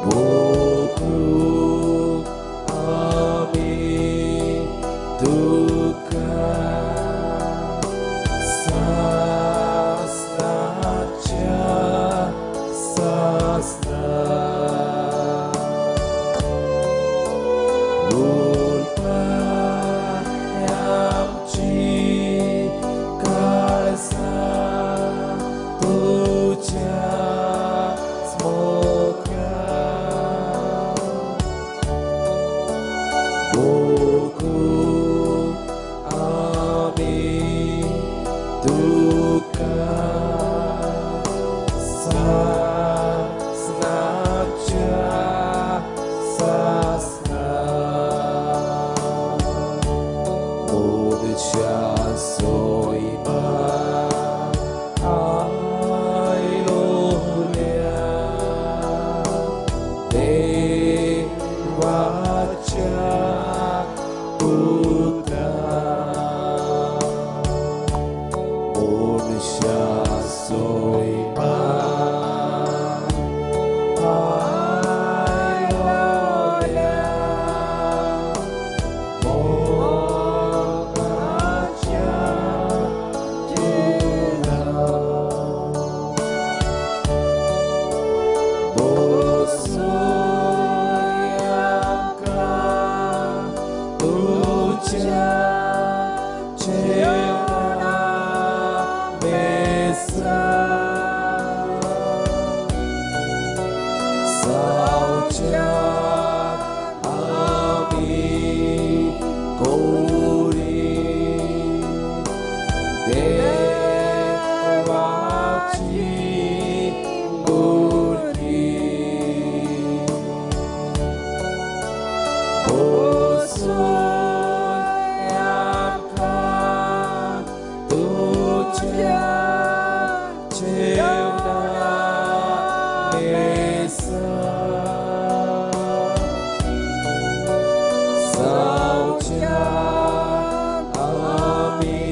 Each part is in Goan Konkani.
मोगूंक आमी तुका सासणाच्या सासणा. उरपाय आमची काळजां तुज्या मोगान. मोगूंक आमी तुका सासणाच्या सासणा. मोनशा सोयमा आयलोल्या देवाच्या पुता, मोनशा सोयमा आयलोल्या मोगाच्या पुता. बसोय आमकां तुज्या जेवणा मेजार. सावच्याक आमी कोरी देवाची मूर्ती. बसोय आमकां तुज्या जेवणा मेजार. सावच्याक आमी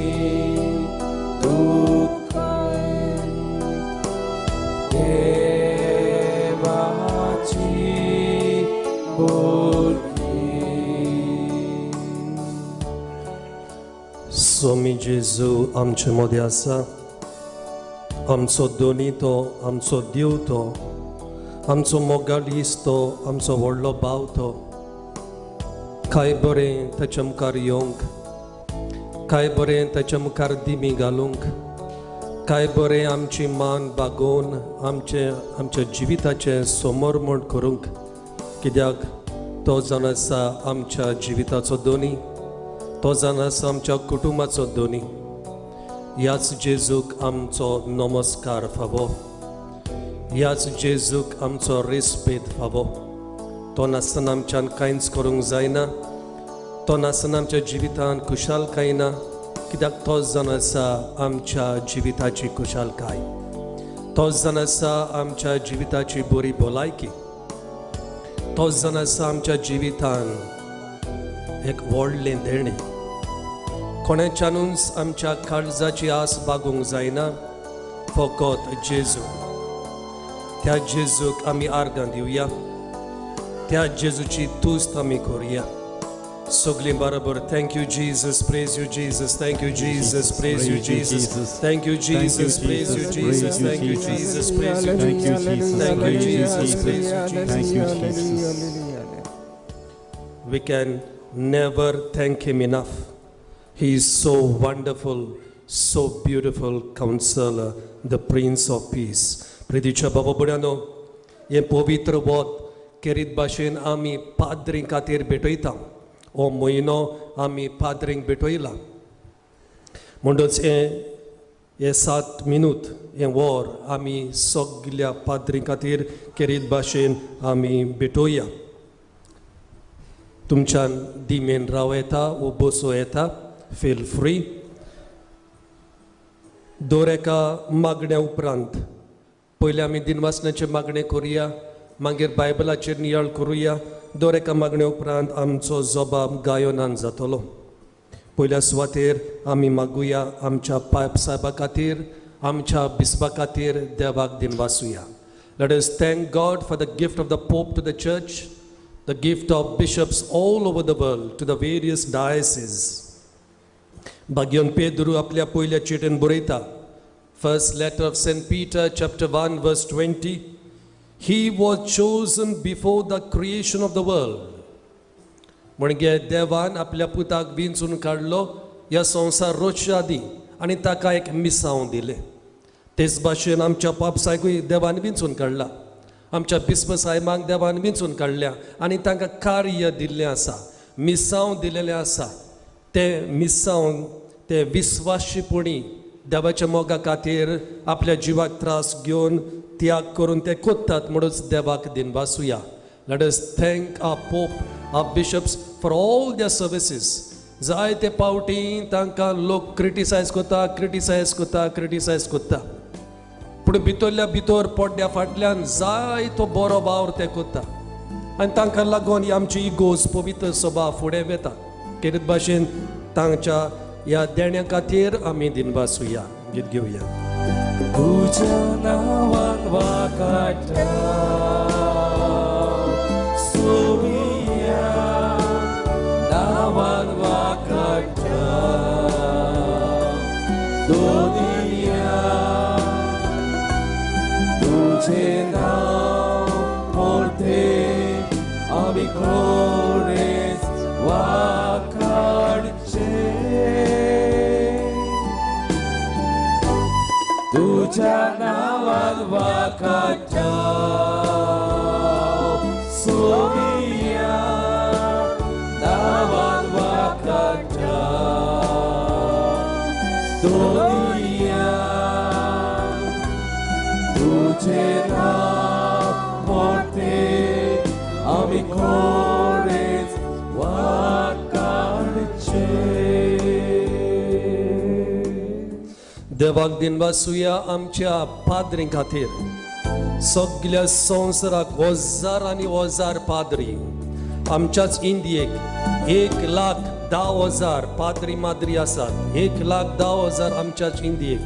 तुका देवाची मूर्ती. स्वामी जेजू आमचे मदें आसा. आमचो दोनी तो, आमचो देव तो, आमचो मोगाळ इश्ट तो, आमचो व्हडलो भाव तो. काय बरें ताच्या मुखार येवंक, काय बरें ताच्या मुखार दिमी घालूंक, काय बरें आमची मान बागोवन आमचे आमच्या जिविताचें समर्पण करूंक, कित्याक तो जावन आसा आमच्या जिविताचो दोनी, तो जावन आसा आमच्या कुटुंबाचो दोनी. ह्याच जेजूक आमचो नमस्कार फावो, ह्याच जेजूक आमचो रेस्पेद फावो. तो नासतना आमच्यान कांयच करूंक जायना, तो नासतना आमच्या जिवितान खुशालकाय ना, कित्याक तोच जावन आसा आमच्या जिविताची खुशालकाय, तोच जावन आसा आमच्या जिविताची बरी भलायकी, तोच जावन आसा आमच्या जिवितान एक व्हडलें देणें. कोणाच्यानूच आमच्या काळजाची आस बागोवंक जायना, फकत जेजू. त्या जेजूक आमी आर्गां दिवया, त्या जेजूची तुस्त आमी करुया सगळीं बरोबर. Thank you Jesus, praise you Jesus, thank you Jesus, praise you Jesus, thank you Jesus, praise you Jesus, thank you Jesus, praise you. Thank you, Jesus. Thank you, Praise you, Jesus. Praise you, Jesus. Thank you, Jesus. We can never thank him enough. He is so wonderful, so beautiful counselor, the Prince of Peace. प्रितीच्या बाबा भुरग्यांनो, हें पवित्र वत केरीत भाशेन आमी पाद्रीं खातीर भेटयता. हो म्हयनो आमी पाद्रींक भेटयला, म्हणटच हें हे 7 मिनूत, हें वर आमी सगल्या पाद्रीं खातीर केरीत भाशेन आमी भेटोवया. तुमच्यान दिमेन राव येता वो बसो येता, फील फ्री. दर एका मागण्या उपरांत पयलीं आमी दिनवासनाचें मागणें करुया, मागीर बायबलाचेर नियाळ करुया. दर एका मागण्या उपरांत आमचो जबाब गायनान जातलो. पयल्या सुवातेर आमी मागुया आमच्या पायप सायबा खातीर, आमच्या बिस्पा खातीर देवाक दिनवासुया. Let us thank God for the gift of the Pope to the Church, the gift of bishops all over the world to the various dioceses. भाग्यन Pedro आपल्या पयल्या चिटेन बरयता, First letter of Saint Peter chapter 1 verse 20, He was chosen before the creation of the world. म्हणजे देवान आपल्या पुताक विंचून काडलो ह्या संवसार रोचच्या आदीं आनी ताका एक मिसांव दिलें. तेच भाशेन आमच्या पापसायकूय देवान विंचून काडला, आमच्या बिस्प साहेबांक देवान विंचून काडल्या आनी तांकां कार्य दिल्लें आसा, मिसांव दिलेलें आसा. तें मिसांव ते विस्वाशीपणी देवाच्या मोगा खातीर आपल्या जिवाक त्रास घेवन त्याग करून ते कोत्तात, म्हणूच देवाक दिनवासुया. Let us thank our Pope, our bishops for all their services. जायते पावटी तांकां लोक क्रिटिसायज करता, क्रिटिसायज करता, क्रिटिसायज करता, पूण भितरल्या भितर पड्ड्या फाटल्यान जायतो बरो वावर ते करता आनी तांकां लागून ही आमची इगोज पवित्र सभा फुडें वता. केरीत भाशेन तांच्या ह्या देण्या खातीर आमी दिनवासुया. गीत घेवया. तुज्या नांवान वाकाटा सोबिया, नांवान वाकाटा दोनिया, तुझे नांव मोठे आमी कोणेच वाकाडचे, तुझ्या नांवान वाकाटा सोबिया, नांवान वाकाटा दोनिया, तुझे नांव मोठे आमी कोणेच वाकाडचे. देवाक दिनवासुया आमच्या पाद्रीं खातीर. सगल्या संवसाराक हजार आनी हजार पाद्री, आमच्याच इंडियेक 1,10,000 पाद्री माद्री आसात, 1,10,000 आमच्याच इंडियेक.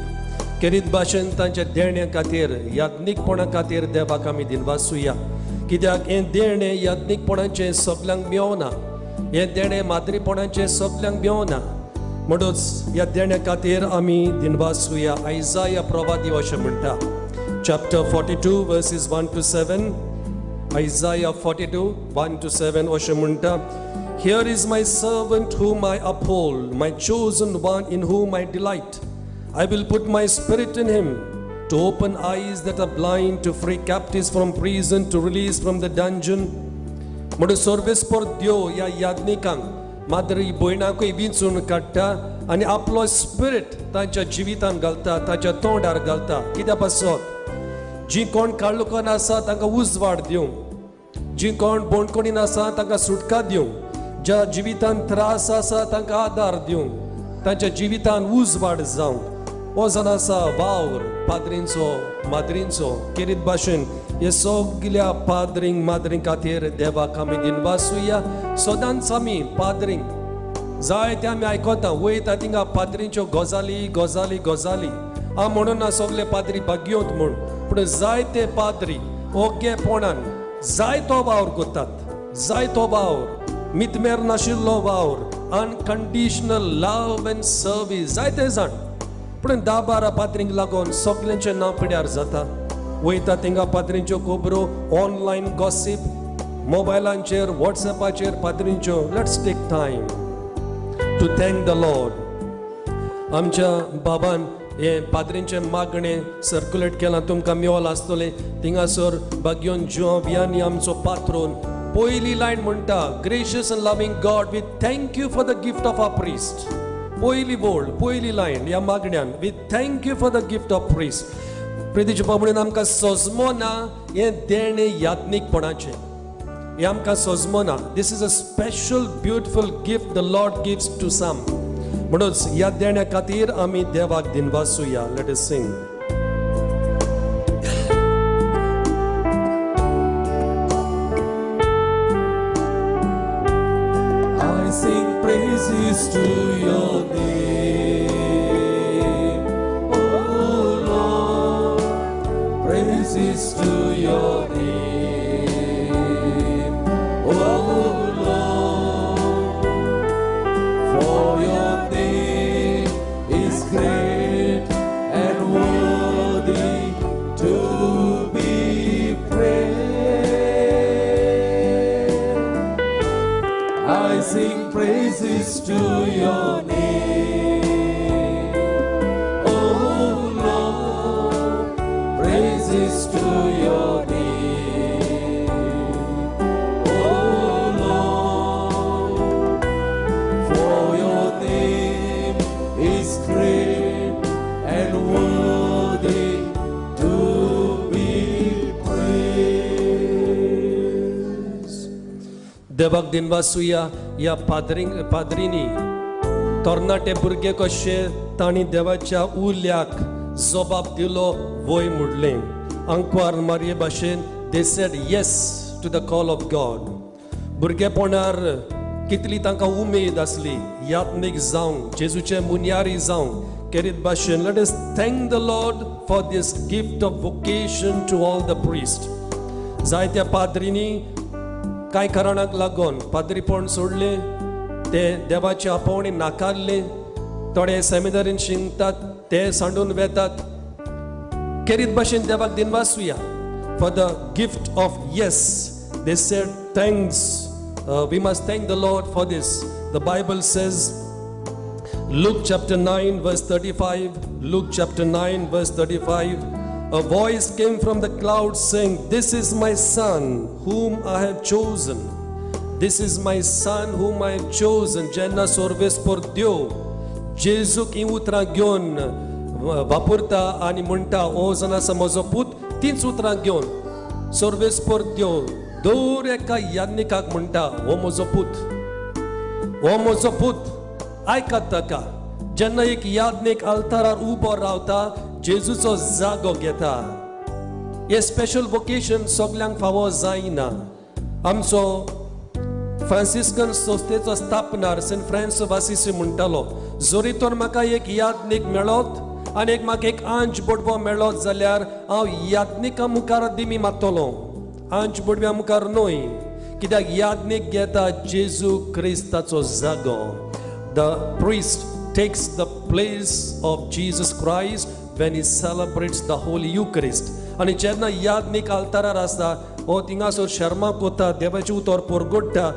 केरीत भाशेन तांच्या देण्या खातीर, याज्ञीकपणा खातीर देवाक आमी दिनवासुया. कित्याक हें देणें याज्ञीकपणाचें सगल्यांक मेवना, हें देणें माद्रीपणाचें सगल्यांक मेवना, म्हणूच ह्या देण्या खातीर आमी दिनवासुया. आयजाया प्रवादी अशें म्हणटा, chapter 42 verses 1 to 7, Isaiah 42 1 to 7 अशें म्हणटा, Here is my servant whom I uphold, my chosen one in whom I delight. I will put my spirit in him to open eyes that are blind, to free captives from prison, to release from the dungeon. म्हणून सर्वेस्पर देव ह्या याज्ञिकांक माद्री भयणाकूय विंचून काडटा आनी आपलो स्पिरीट तांच्या जिवितान घालता, ताच्या तोंडार घालता. कित्या पासत जी कोण काळोखान आसा तांकां उजवाड दिवंक, जी कोण बोणकोणीन आसा तांकां सुटका दिवंक, ज्या जिवितान त्रास आसा तांकां आदार दिवंक, तांच्या जिवितान उजवाड जावंक. हो जावन आसा वावर पाद्रींचो माद्रींचो. केरीत भाशेन हे सगल्या पाद्रींक माद्रीं खातीर देवाक आमी दिनवासुया. सदांच आमी पाद्रींक जायते आमी आयकता, वयता थिंगा पाद्रींच्यो गजाली गजाली गजाली. हांव म्हणून ना सगले पाद्री भाग्योत म्हूण, पूण जायते पाद्री ओगेपणान जायतो वावर करतात, जायतो वावर, मितमेर नाशिल्लो वावर, अनकंडिशनल लव एंड सर्वीस जायते जाण. पूण 10-12 पाद्रींक लागून सगल्यांचें नांव पिड्यार जाता. वयता थिंगा पाद्रींच्यो खबरो, online गॉसीप, मोबायलांचेर वॉट्सएपाचेर पाद्रींच्यो. Let's take time to thank the Lord. आमच्या बाबान हें पाद्रींचें मागणें सर्कुलेट केलां, तुमकां मेवलां आसतलें. थिंगासर भाग्योन जुआंव वियानी आमचो पात्रोन पयली लायन म्हणटा, Gracious and loving God, we thank you for the gift of our priest. पयली बोल, पयली लायन ह्या मागण्यान, we thank you for the gift of priest. प्रितीचे बाबा म्हणून आमकां सजमो ना हें देणें याज्ञीकपणाचें, हें आमकां सजमो ना. This is a special beautiful gift the Lord gives to some. म्हणूच ह्या देण्या खातीर आमी देवाक दिनवासुया. Let us sing. I sing praises to your name, O Lord, praises to sing praises to your name. Oh Lord, praises to your name. Oh Lord, for your name is great and worthy to be praised. देवाक दिनवासुया ह्या पाद्रींनी तरणाटे भुरगे कशे तांणी देवाच्या उल्याक जबाब दिलो वय म्हणलें. आंकवार मारये भाशेन they said yes to the call of God. भुरगेपणार कितली तांकां उमेद आसली यात्नीक जावंक, जेजूचे मुन्यारी जावंक. केरीत भाशेन let us thank the Lord for this gift of vocation to all the priest. जायत्या पाद्रींनी कांय कारणाक लागून पाद्रीपण सोडलें, ते देवाचे आपोवणे नाकारले, थोडे सेमिनारीन शिंकतात ते सांडून वेतात. केरीत भाशेन देवाक दिनवासुया for the gift of yes. They said thanks. We must thank the Lord for this. The Bible says, Luke chapter 9 verse 35, Luke chapter 9 verse 35, a voice came from the cloud saying, This is my son whom I have chosen. This is my son whom I have chosen. जेन्ना सोर्वेस्पोर देव जेजूक ही उतरां घेवन वापरता आनी म्हणटा, ओ जाण आसा म्हजो पूत, तींच उतरां घेवन सोर्वेस्पोर देव दर एका याज्ञिकाक म्हणटा, हो म्हजो पूत, हो म्हजो पूत, आयकात ताका. जेन्ना एक याज्ञीक आल्तारार उबो रावता, जेजूचो जागो घेता. हें स्पेशल वोकेशन सगल्यांक फावो जायना. आमचो फ्रांसिस्कन संस्थेचो स्थापनार सेंट फ्रांस वासिसी म्हणटालो, जरी तर म्हाका एक याज्ञीक मेळत आनी एक म्हाका एक आंज बोडवो मेळत जाल्यार हांव याज्ञिका मुखार दिमी मारतलो, आंज बोडव्या मुखार न्हय. कित्याक याज्ञीक घेता जेजू क्रिस्ताचो जागो. The priest takes the place of Jesus Christ when he celebrates the Holy Eucharist. आनी जेन्ना याज्ञीक आल्तारार आसता, हो थिंगासर शर्मा कोता, देवाचें उतर परगट्टा,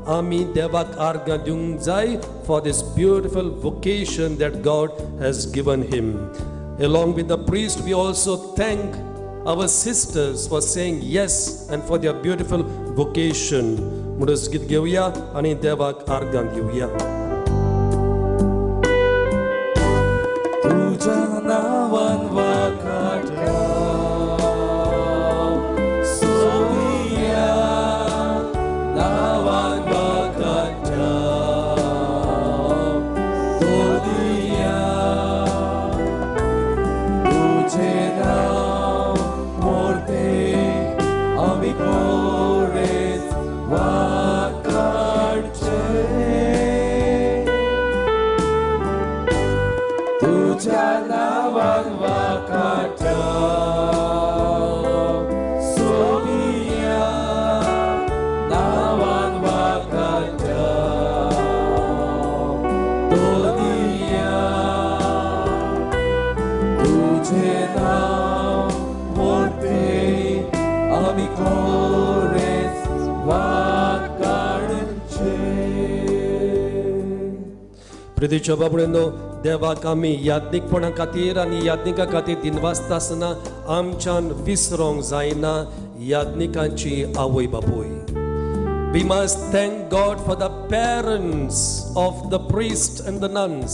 आमी देवाक आर्गां दिवंक जाय for this beautiful vocation that God has given him. Along with the priest, we also thank our sisters for saying yes and for their beautiful vocation. म्हणून गीत घेवया आनी देवाक आर्गां दिवया. तुझ्या नावान वाकाट्या सोनिया, नावान वाकाट्या दोनिया, तुझे नाव मोर्ते आमी कोरेच वाकाडचे. तुझ्या नावान वाकाट्या सोनिया, नावान वाकाट्या दोनिया, तुझे नाव मोर्ते आमी कोरेच वाकाडचे. प्रितीच्या बाबड्यांनो, देवाक आमी याज्ञीकपणा खातीर आनी याज्ञिका खातीर दिनवासता आसतना आमच्यान विसरोंक जायना याज्ञिकांची आवय बापूय. We must thank God for the parents of the priest and the nuns.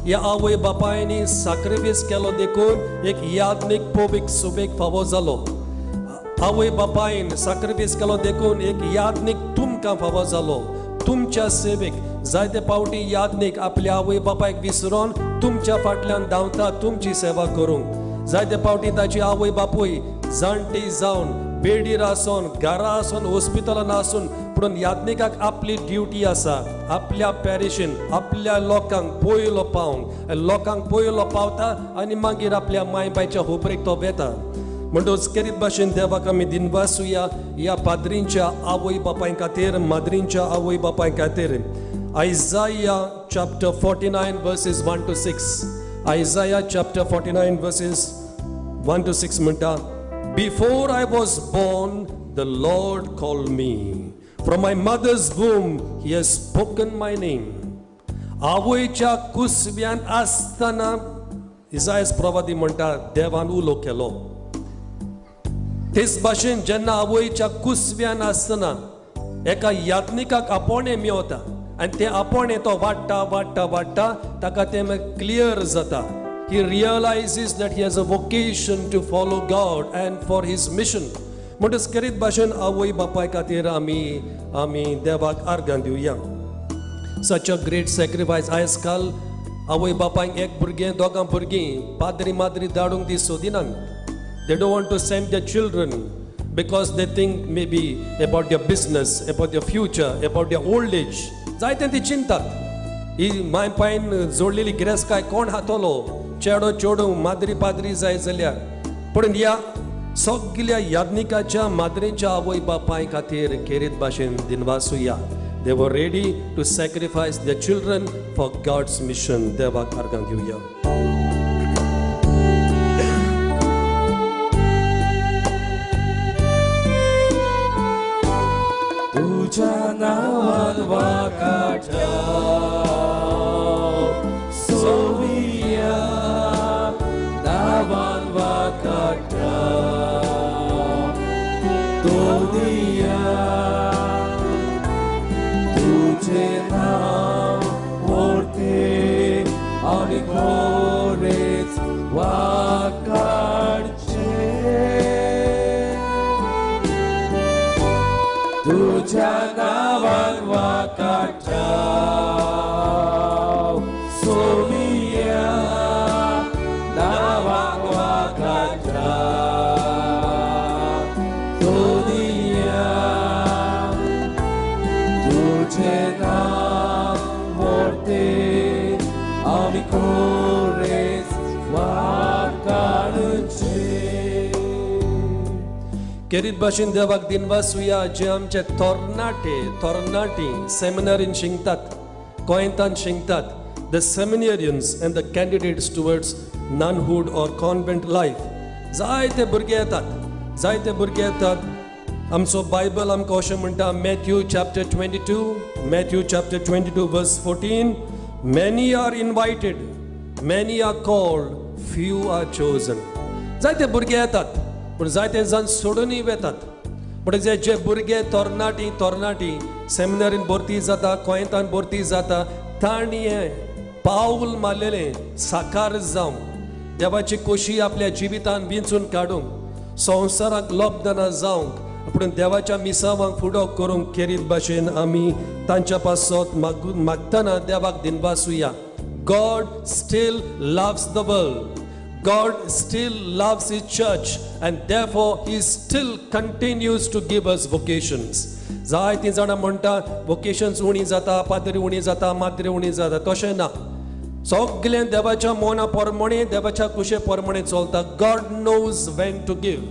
ह्या आवय बापायनी साक्रिफीस केलो देखून एक याज्ञीक पोवीक सुबेक फावो जालो. आवय बापायन साक्रिफीस केलो देखून एक याज्ञीक तुमकां फावो जालो. तुमच्या सेवेक जायते पावटी याज्ञीक आपल्या आवय बापायक विसरोन तुमच्या फाटल्यान धांवता तुमची सेवा करूंक. जायते पावटी ताची आवय बापूय जाणटी जावन बेडीर आसून, घरा आसून, हॉस्पिटलान आसून, पूण याज्ञिकाक आपली ड्युटी आसा आपल्या पॅरिशीन आपल्या लोकांक पयलो पावंक. लोकांक पयलो पावता आनी मागीर आपल्या माय बायच्या होबरेक तो वेता. म्हणटच केरीत भाशेन देवाक आमी दिनवासुया ह्या पाद्रींच्या आवय बापाय खातीर, माद्रींच्या आवय बापाय खातीर. Isaiah chapter 49 verses 1 to 6. Isaiah chapter 49 verses 1 to 6 म्हणटा, Before I was born, the Lord called me. From my mother's womb he has spoken my name. आवयच्या कुसव्यान आसतना इजायस प्रवादी म्हणटा देवान उलो केलो. तेच भाशेन जेन्ना आवयच्या कुसव्यान आसतना एका याज्ञिकाक आपोवणें मेवता आनी तें आपोवणें तो वाडटा वाडटा वाडटा ताका तें मागीर क्लियर जाता. He realizes that he has a vocation to follow God and for his mission. म्हणटच करीत भाशेन आवय बापाय खातीर आमी आमी देवाक आर्गां दिवया. Such a great sacrifice. आयज काल आवय बापायक एक भुरगें दोगां भुरगीं पाद्री माद्री धाडूंक ती सोदिनात. They don't want to send their children because they think maybe about their business, about their future, about their old age. जायतें ती चिंतात. ही माय पायन जोडलेली गिरेस्तकाय कोण हातलो, चेडो चेडूं माद्री पाद्री जाय जाल्यार. पूण ह्या सगल्या याज्ञिकाच्या माद्रेच्या आवय बापाय खातीर खेरीत भाशेन दिनवासुया. They were ready to sacrifice their children for God's mission. देवाक आर्गां दिवया. तुझ्या नावान वाकाट्या सोविया, नावान वाकाट्या तोदिया. तुझे नाव वोर्ते आमी खोरेच वाकाडचे. तुझ्या नावान वाकाट्या सोमिया, नावान वाकाट्या तोदिया. तुझे नाव वोर्ते आमी खोरेच वाकाडचे. खेरीत भाशेन देवाक दिनवासुया जे आमचे तरणाटे तरणाटी सेमिनारीन शिकतात, गोंयतान शिकतात. The seminarians and the candidates towards nunhood or convent life. जायते भुरगे येतात, जायते भुरगे येतात. आमचो बायबल आमकां अशें म्हणटा, Matthew chapter 22, Matthew chapter 22 verse 14, many are invited, many are called, few are chosen. जायते भुरगे येतात पूण जायते जाण सोडूनय वेतात. पूण जे जे भुरगे तरणाटी तरणाटी सेमिनारीन भरती जाता, कोयंतान भरती जाता, तांणी हें पावल मारलेलें साकार जावंक, देवाची खोशी आपल्या जिवितान विंचून काडूंक, संवसाराक लब्धना जावंक, पूण देवाच्या मिसावांक फुडो करूंक खेरीत भाशेन आमी तांच्या पासत मागतना देवाक दिनवासुया. God still loves the world. God still loves His church, and therefore He still continues to give us vocations. जायतीं जाणां म्हणटा vocations उणी जाता, पाद्री उणी जाता, माद्री उणी जाता. तशें ना. सगळें देवाच्या मोना परमणे, देवाच्या कुशे परमणे चलता. God knows when to give.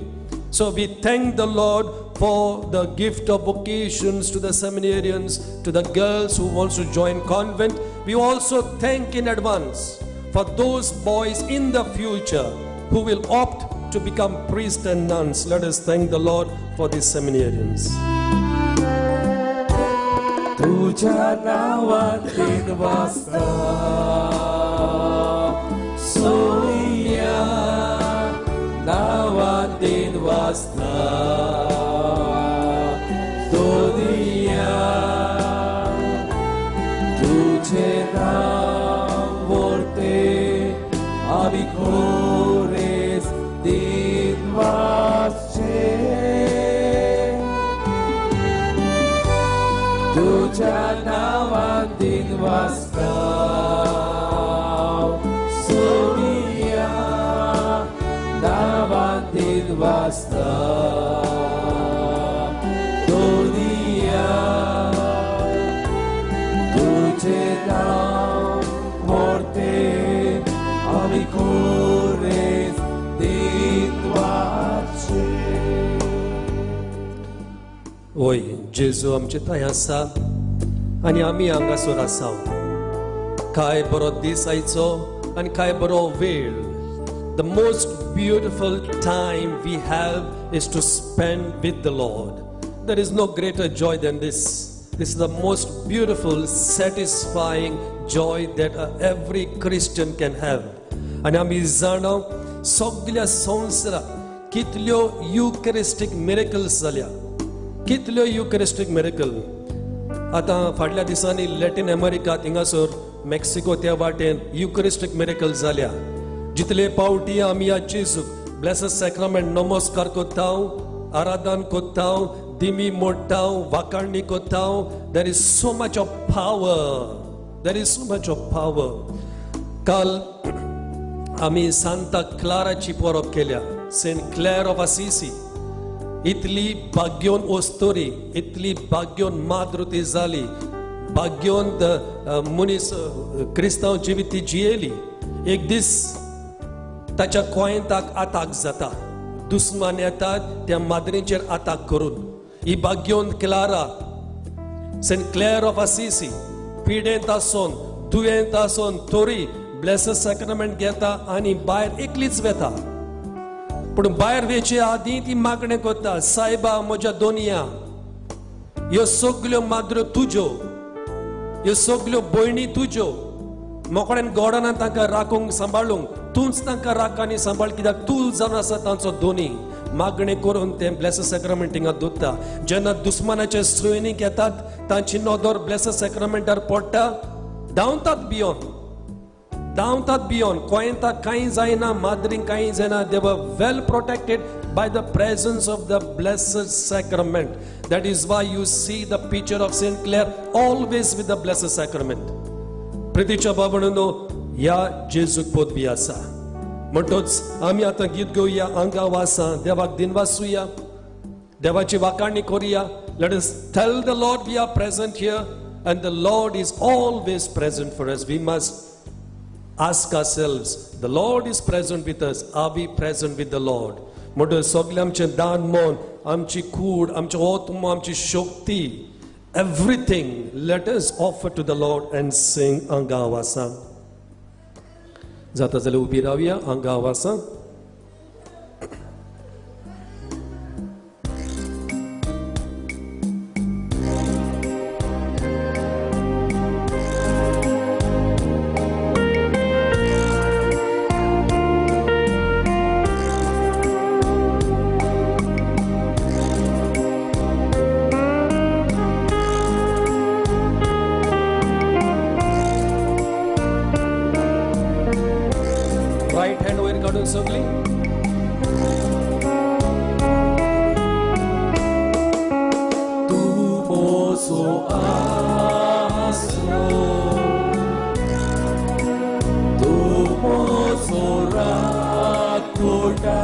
So we thank the Lord for the gift of vocations to the seminarians, to the girls who wants to join convent. We also thank in advance for those boys in the future who will opt to become priests and nuns. Let us thank the Lord for these seminarians. तुझ्या नावान दिनवासता सोनिया, नावान दिनवासता दोनिया. तुझे नाव वोर्ते आमी खोरेस दिनवासचे. तुझ्या नावान दिनवासता सोनिया, नावान दिनवासता दोनिया. तुझे नाव वोर्ते आमी खोरेस दिनवासचे. ओय जेजू आमचे थंय आसा आनी आमी हांगासर आसा. काय बरो दीस आयचो आनी काय बरो वेळ. The most beautiful time we have is to spend with the Lord. There is no greater joy than this. This is the most beautiful, satisfying joy that every Christian can have. आनी आमी जाणा सगल्या संवसाराक कितल्यो युकरिस्टीक मिरेकल्स जाल्या, कितल्यो युकरिस्टीक मिरेकल. आतां फाटल्या दिसांनी लॅटीन अमेरिका थिंगासर मेक्सिको त्या वाटेन युकरिस्टीक मिरेकल जाल्या. जितले पावटी आमी ह्या जेजूक ब्लेसड सॅक्रामेंट नमस्कार कोत्ता, आराधन कोत्ता, दिमी मोडटा, वाकाणणी कोत्ता, there is so much of power, there is so much of power. काल आमी सांता क्लाराची परब केल्या, सेंट क्लॅर ऑफ असिसी. इतली भाग्योन ओस्तोरी, इतली भाग्योन माद्रुती जाली, भाग्योन मनीस क्रिस्तांव जिवीत ती जियेली. एक दीस ताच्या कोयंताक आताक जाता, दुस्मान येतात त्या माद्रींचेर आताक करून. ही भाग्योन Clara, Saint Clare of Assisi, पिडेंत आसून दुयेंत आसून तरी ब्लेसड सॅक्रामेंट घेता आनी भायर एकलीच वेता. पूण भायर वेचे आदीं ती मागणें करता, सायबा म्हज्या दोनया, ह्यो सगल्यो माद्रो तुज्यो, ह्यो सगल्यो भयणी तुज्यो, मोकड्यान गोडाना तांकां राखूंक सांबाळूंक तूंच तांकां राख आनी सांबाळ, कित्याक तूं जावन आसा तांचो दोनी. मागणें करून तें ब्लेसड सॅक्रामेंट हिंगा दोत्ता. जेन्ना दुस्मानाचे सैनीक येतात तांची नदर ब्लेसड सॅक्रामेंटार पडटा, धांवतात बियोन, धांवतात बियोन. कोयंताक कांय जायना, माद्रींक कांय जायना. They were well protected by the presence of the blessed sacrament. That is why you see the picture of Saint Clare always with the blessed sacrament. प्रितीच्या बाबणनो, ह्या जेजूक पदवी आसा. म्हणटच आमी आतां गीत घेवया, आंगा वासा, देवाक दिनवासुया, देवाची वाकाणी करुया. Let us tell the Lord we are present here and the Lord is always present for us. We must ask ourselves, the Lord is present with us, are we present with the Lord? म्हणटच सगळें आमचें दान मन, आमची कूड, आमचें आत्मो, आमची शक्ती, everything let us offer to the Lord and sing आंगा वासा. जाता जाल्यार उबी रावया, आंगा वासा. रायट हँड वयर काडून सगळी. तूं मोसो आसलो, तूं मोसो राखोटा,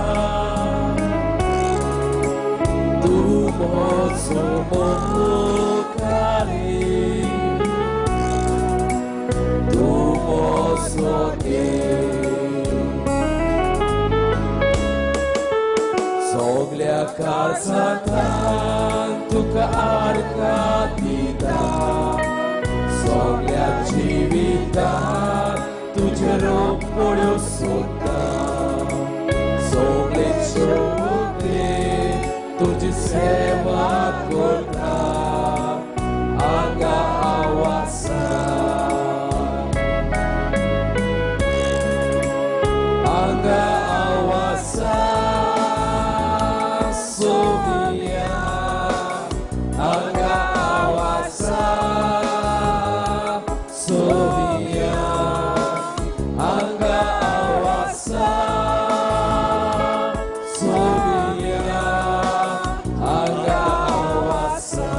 तूं मोसो मोकारी, तूं मोसो देव. सगल्या काळजांतल्यान तुका आर्गां दिता, सगल्या जिवितांत तुजें रूप पळोवंक सोदता, सगळे शक्तेन तुजी सेवा करता, आंगा आवासा, आंगा आवासा सोबिया, आंगा आवासा सोबिया, आंगा आवासा सोबिया, आंगा आवासा,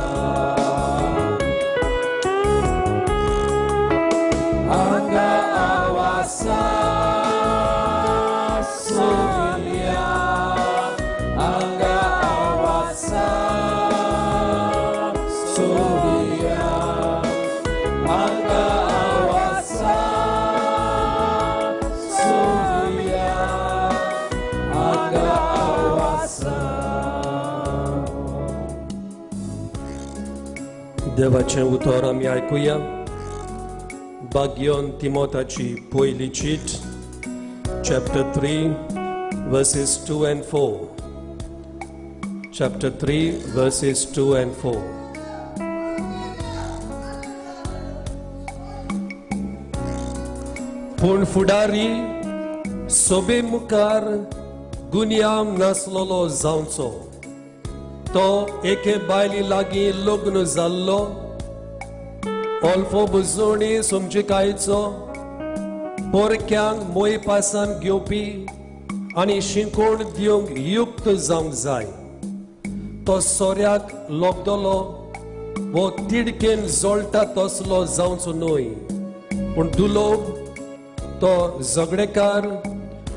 आंगा आवासा सोबिया, आंगा आवासा सोबिया, आंगा आवासा सोबिया, आंगा आवासा. देवाचें उतर आमी आयकुया. भाग्योन तिमोताची पयली चीट, chapter 3 verses 2 and 4. chapter 3 verses 2 and 4. पूण फुडारी सोबे मुखार गुन्यांव नासलेलो जावचो, तो एके बायले लागीं लग्न जाल्लो, ओल्फो बुजोणी समजिकायचो, पोरक्यांक मोय पासान घेवपी आनी शिंकोण दिवंक युक्त जावंक जाय. तो सोऱ्याक लोबदलो वो तिडकेन जळटा तसलो जावचो न्हय, पूण दुलोब तो झगडेकार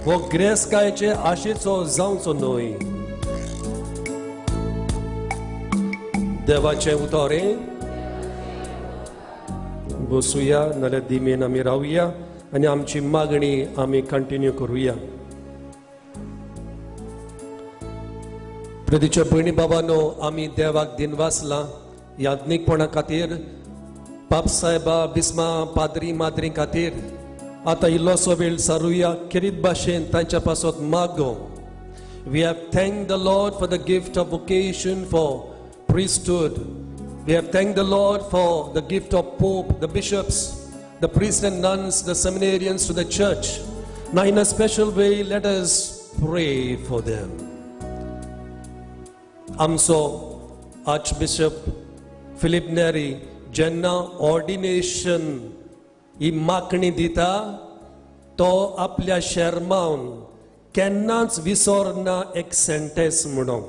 वो ग्रेसकायचे आशेचो जावचो न्हय. देवाचें उतर बसुया, नाल्यार दिमेन आमी रावया आनी आमची मागणी आमी कंटिन्यू करुया. प्रदीच्या भयणी बाबानो, आमी देवाक दिनवासला याज्ञीकपणा खातीर, पापसाहेबा बिस्मा पाद्री माद्री खातीर. आतां इल्लोसो वेळ सारुया खेरीत भाशेन तांच्या पासत मागो. We have thank the Lord for the gift of vocation for priesthood. We have thanked the Lord for the gift of Pope, the bishops, the priests and nuns, the seminarians to the church. Now in a special way, let us pray for them. आमचो आर्चबिशप फिलीप नेरी जेन्ना ऑर्डिनेशन ही मागणी दिता, तो आपल्या शेरमावन केन्नाच विसरना एक सेंटेन्स म्हणून.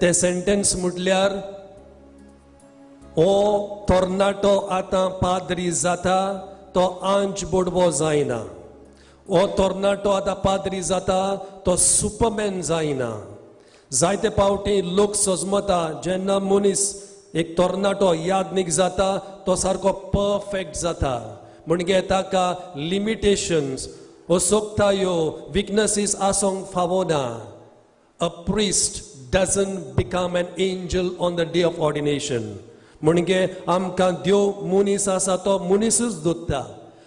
ते सेंटेन्स म्हटल्यार, ओ तरणाटो आतां पाद्री जाता तो आंज बोडवो जायना, ओ तरणाटो आतां पाद्री जाता तो सुपरमॅन जायना. जायते पावटी लोक सजमता जेन्ना मनीस एक तरणाटो यादनीक जाता तो सारको परफेक्ट जाता, म्हणजे ताका लिमिटेशन्स असोक्तायो विकनसीस आसूंक फावना. A priest doesn't become an angel on the day of ordination. म्हणजे आमकां देव मनीस आसा तो मनीसूच दोत्ता,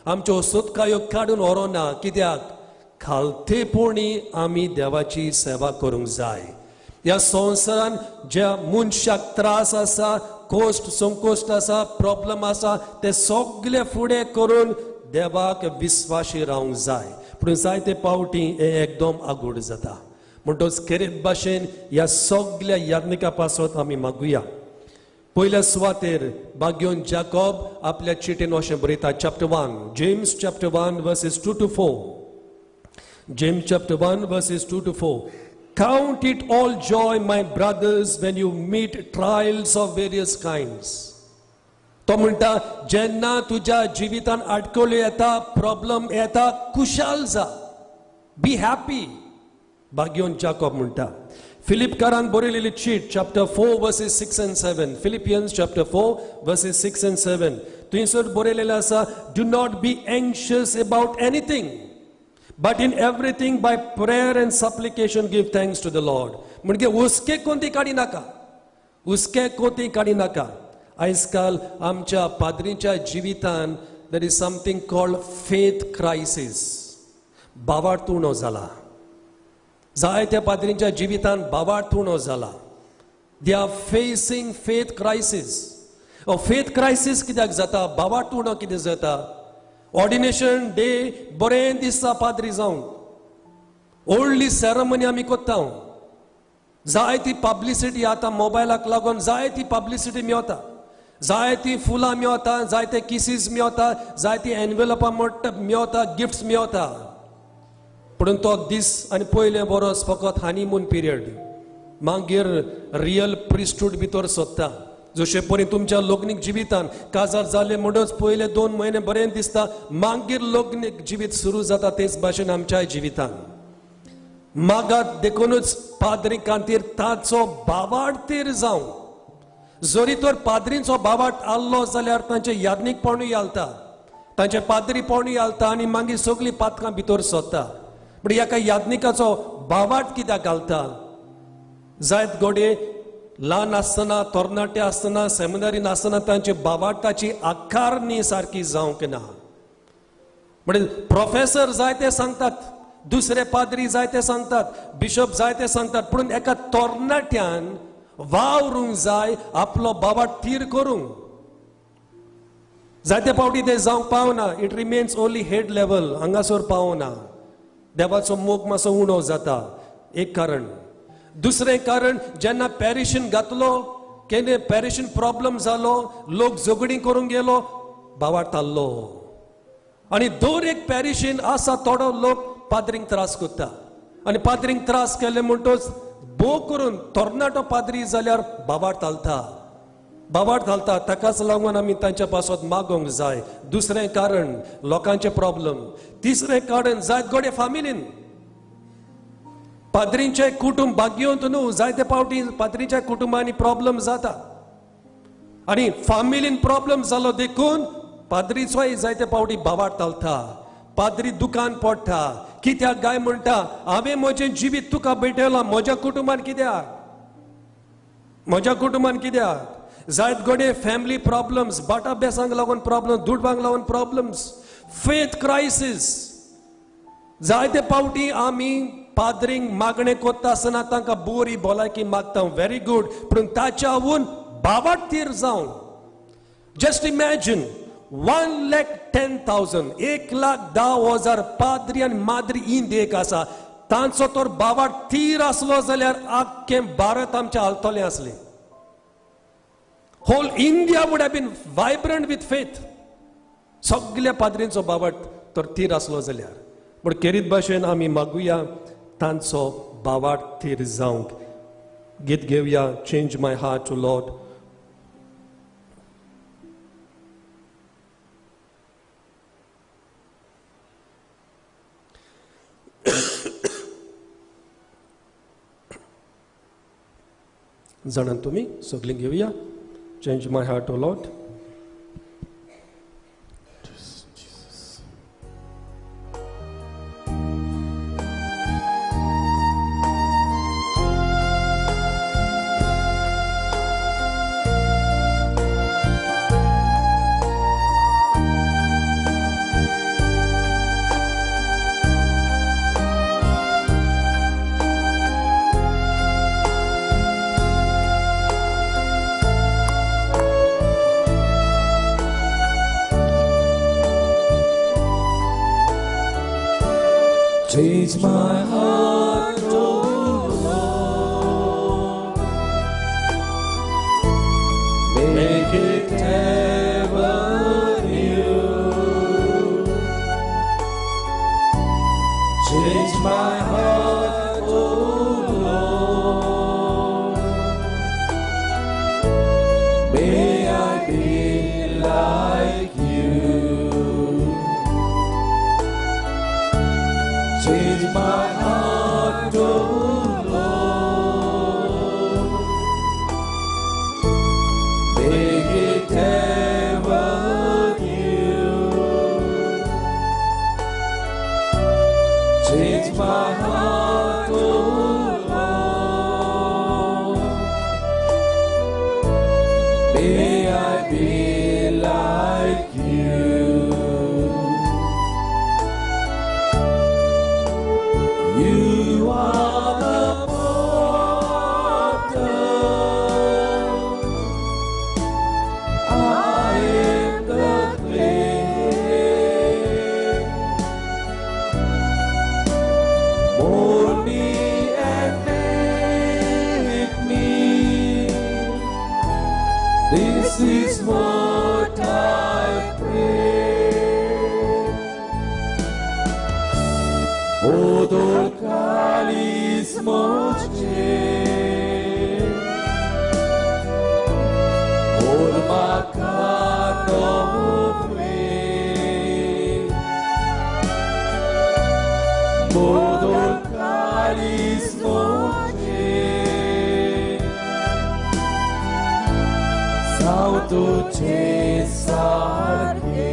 आमच्यो सोदकायो काडून व्हरोना. कित्याक खालतेपणी आमी देवाची सेवा करूंक जाय. ह्या संवसारान ज्या मनशाक त्रास आसा, कोश्ट संकोश्ट आसा, प्रॉब्लम आसा, ते सगळे फुडें करून देवाक विस्वाशी रावंक जाय. पूण जायते पावटी हें एकदम आगूड जाता. म्हणटच खेरीत भाशेन ह्या सगल्या याज्ञिका पासत आमी मागुया. पयल्या सुवातेर बाग्योन जाकोब आपल्या चिटीन अशें बरयता, chapter 1, James chapter 1 verses 2 to 4. James chapter 1 verses 2 to 4. Count it all joy, my brothers, when you meet trials of various kinds. तो म्हणटा, जेन्ना तुज्या जिवितान आडखळ्यो येता, प्रॉब्लम येता, खुशाल जा, बी हॅपी, बाग्योन जाकोब म्हणटा. फिलिपकारान बरयलेली चीट, chapter 4 verses 6 and 7. Philippians chapter 4 verses 6 and 7, थंयसर बरयलेलें आसा, do not be anxious about anything, but in everything by prayer and supplication give thanks to the Lord. म्हणजे हुस्के कोणती काडी नाका, हुस्के कोती काडी नाका. आयज काल आमच्या पाद्रीच्या जिवितान there is something called faith crisis. भावार्थ उणो जाला. जायत्या पाद्रींच्या जिवितान भावार्थ उणो जाला. They are facing faith crisis. Faith crisis कित्याक जाता? भावार्थ उणो कितें जाता? ऑर्डिनेशन डे बरें दिसता पाद्री जावंक, व्हडली सेरेमनी आमी कोत्ता, जायती पब्लिसिटी आतां मोबायलाक लागून जायती पब्लिसिटी मेवता, जायती फुलां मेवता, जायते किसीस मेवता, जायती एनवेलपां मेवता, गिफ्ट्स मेवता. पूण तो दीस आनी पयलें बरोस फकत हनीमून पिरियड, मागीर रियल प्रिस्टूड भितर सोदता. जशें परी तुमच्या लग्नीक जिवितान काजार जालें म्हणूच पयले 2 म्हयने बरें दिसता, मागीर लग्नीक जिवीत सुरू जाता, तेच भाशेन आमच्याय जिवितान मागात. देखूनच पाद्री खातीर ताचो भावार्तीर जावं. जरी तर पाद्रींचो भावार्थ आसलो जाल्यार तांचे याज्ञीकपणूय घालता, तांचे पाद्रीपणूय घालता आनी मागीर सगळीं पातकां भितर सोदता. पूण एका याज्ञिकाचो भावार्थ कित्याक घालता? जायत घडये ल्हान आसतना, तरणाटे आसतना, सेमिनारीन आसतना तांची भावार्थाची आकारणी सारकी जावंक ना. म्हणजे प्रोफेसर जायते सांगतात, दुसरे पाद्री जायते सांगतात, बिशप जायते सांगतात, पूण एका तरणाट्यान वावरूंक जाय आपलो बाबा थीर करूंक. जायते फावटी ते जावंक पावना. It remains only head level, हांगासर पावना. देवाचो मोग मातसो उणो जाता, एक कारण. दुसरें कारण, जेन्ना पॅरिशन घातलो, केन्ना पॅरिशन प्रॉब्लम जालो, लोक झगडीं करूंक गेलो, बावार ताल्लो. आनी दर एक पॅरिशन आसा थोडो लोक पाद्रींक त्रास करता, आनी पाद्रींक त्रास केले म्हणटच भोव करून तरणाटो पाद्री जाल्यार बावार तालता, बावार घालता. ताकाच लागून आमी तांच्या पासत मागोवंक जाय. दुसरें कारण लोकांचे प्रॉब्लम. तिसरें कारण, जायत गोडे फामिलीन पाद्रींचे कुटुंब भाग्यवंत न्हू. जायते फावटी पाद्रींच्या कुटुंबांनी प्रॉब्लम जाता आनी फामिलीन प्रॉब्लम जालो देखून पाद्रीचोय जायते फावटी बावार तालता, पाद्री दुकान पडटा. कित्याक काय म्हणटा, हांवें म्हजें जिवीत तुका भेटयलां, म्हज्या कुटुंबान कित्याक, म्हज्या कुटुंबान कित्याक? जायत घडये फॅमिली प्रॉब्लम्स, बाटाभ्यासांक लागून प्रॉब्लम, दुडवांक लागून प्रॉब्लम्स, फेथ क्रायसीस. जायते फावटी आमी पाद्रींक मागणें कोत्ता आसतना तांकां बरी भलायकी मागता, व्हेरी गूड, पूण ताच्याहून बावाटीर जावन. जस्ट इमॅजीन 1,10,000, 1,10,000 पाद्री आनी माद्री इंडियेक आसा. तांचो तर बावाट थीर आसलो जाल्यार आख्खें भारत आमचें हालतलें आसलें. Whole India would have been vibrant with faith. सगल्या पाद्रींचो बावाट तर थीर आसलो जाल्यार. पूण केरीत भाशेन आमी मागुया तांचो बावाट थीर जावंक. गीत घेवया, change my heart to Lord. जाणात तुमी सगळीं घेवया, change my heart O Lord. Change my heart, O Lord, make it ever new. Change my heart, O Lord, may I be like you. Change my heart, O Lord, make it ever new. Change my heart, O Lord, may I be like you. You are the potter, I am the clay. Mold me and make me. This is what I pray. Odor calis moche, or macano fue. Odor calis moche, sauto cesar che.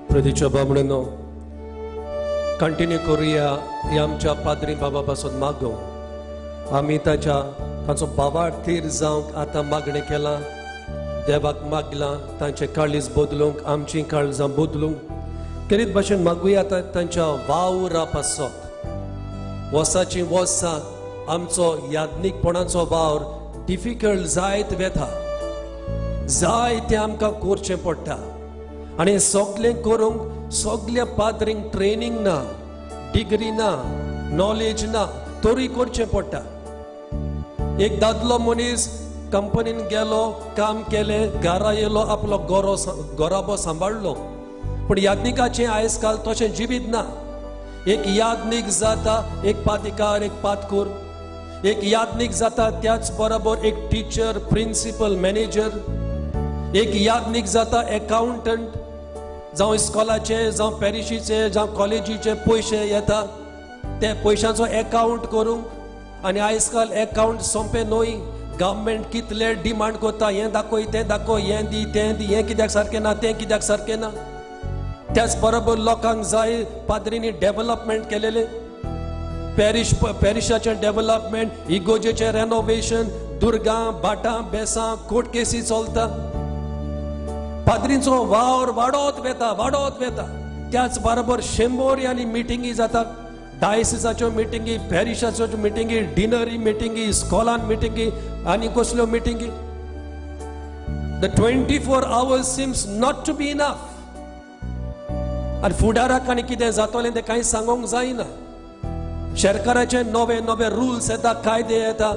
प्रदीच्या बामणेनो कंटिन्यू करुया ह्या आमच्या पाद्री बाबा पासून मागोवं. आमी ताच्या तांचो बाबार थीर जावंक आतां मागणें केलां, देवाक मागलां तांचें काळीज बदलूंक, आमचीं काळजां बदलूंक. करीत भाशेन मागुया तांच्या वावरा पासत. वर्साची वर्सां आमचो याज्ञीकपणाचो वावर डिफिकल्ट जायत वेता, जाय तें आमकां करचें पडटा आनी सगळें करूंक सगल्या पाद्रींक ट्रेनींग ना, डिग्री ना, नॉलेज ना, तरी करचें पडटा. एक दादलो मनीस कंपनीन गेलो, काम केलें, घरा येयलो, आपलो गोरो गोराबो सांबाळ्ळो. पूण याज्ञिकाचें आयज काल तशें जिवीत ना. एक याज्ञीक जाता एक पादिकार, एक पादकूर, एक याज्ञीक जाता त्याच बरोबर एक टिचर, प्रिंसिपल, मॅनेजर, एक याज्ञीक जाता एकाउंटंट, जावं इस्कॉलाचे, जावं पॅरिशीचे, जावं कॉलेजीचे पयशे येता ते पयशांचो एकाउंट करूंक. आनी आयज काल एकाउंट सोंपें न्हय. गव्हर्मेंट कितले डिमांड करता, हें दाखय, तें दाखय, हें दी, तें दी, हें कित्याक सारकें ना, तें कित्याक सारकें ना. त्याच बरोबर लोकांक जाय पाद्रींनी डेवलपमेंट केलेलें, पॅरिशाचें डेवलपमेंट, इगोजेचें रेनोवेशन, दुर्गां, भाटां, बेसां, कोर्ट केसी चलता. पाद्रींचो वावर वाडत वेता, वाडत वेता. त्याच बरोबर शेंबोरी आनी मिटिंगी जाता, डायसिसाच्यो मिटिंगी, पॅरिशाच्यो मिटिंगी, डिनरी मिटिंगी, इस्कॉलान मिटिंगी आनी कसल्यो मिटिंगी. The 24 hours seems not to be enough. आनी फुडाराक आनी कितें जातलें तें कांय सांगूंक जायना. सरकाराचे नवे नवे रुल्स येता, कायदे येता.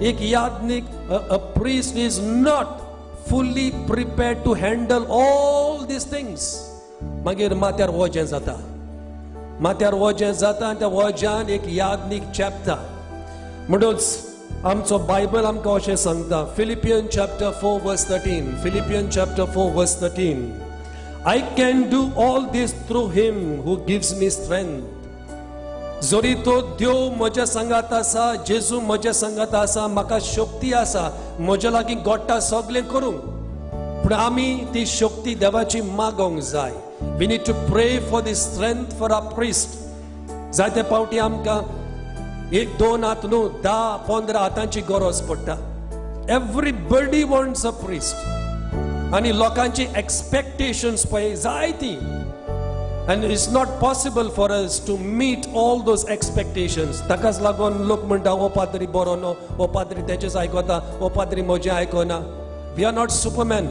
एक Yagnik, a priest is not fully prepared to handle all these things. मागीर माथ्यार वजें जाता, माथ्यार वजें जाता आनी त्या वज्यान एक याज्ञीक चेपता. म्हणूच आमचो बायबल आमकां अशें सांगता, Philippian chapter 4 verse 13, Philippian chapter 4 verse 13, I can do all this through him who gives me strength. जरी तो देव म्हज्या सांगात आसा, जेजू म्हज्या सांगात आसा, म्हाका शक्ती आसा, म्हज्या लागीं गोडटा सगळें करूंक. पूण आमी ती शक्ती देवाची मागोंक जाय. We need to pray for the strength for a priest. जायते फावटी आमकां एक दोन हात न्हू, 10-15 हातांची गरज पडटा. Everybody wants a priest. आनी लोकांची एक्सपेक्टेशन्स पळय जायती. And it's not possible for us to meet all those expectations. ताकाच लागून लोक म्हणटा, हो पाद्री बरो न्हू, हो पाद्री तेचेच आयकता, हो पाद्री म्हजें आयकना. We are not superman.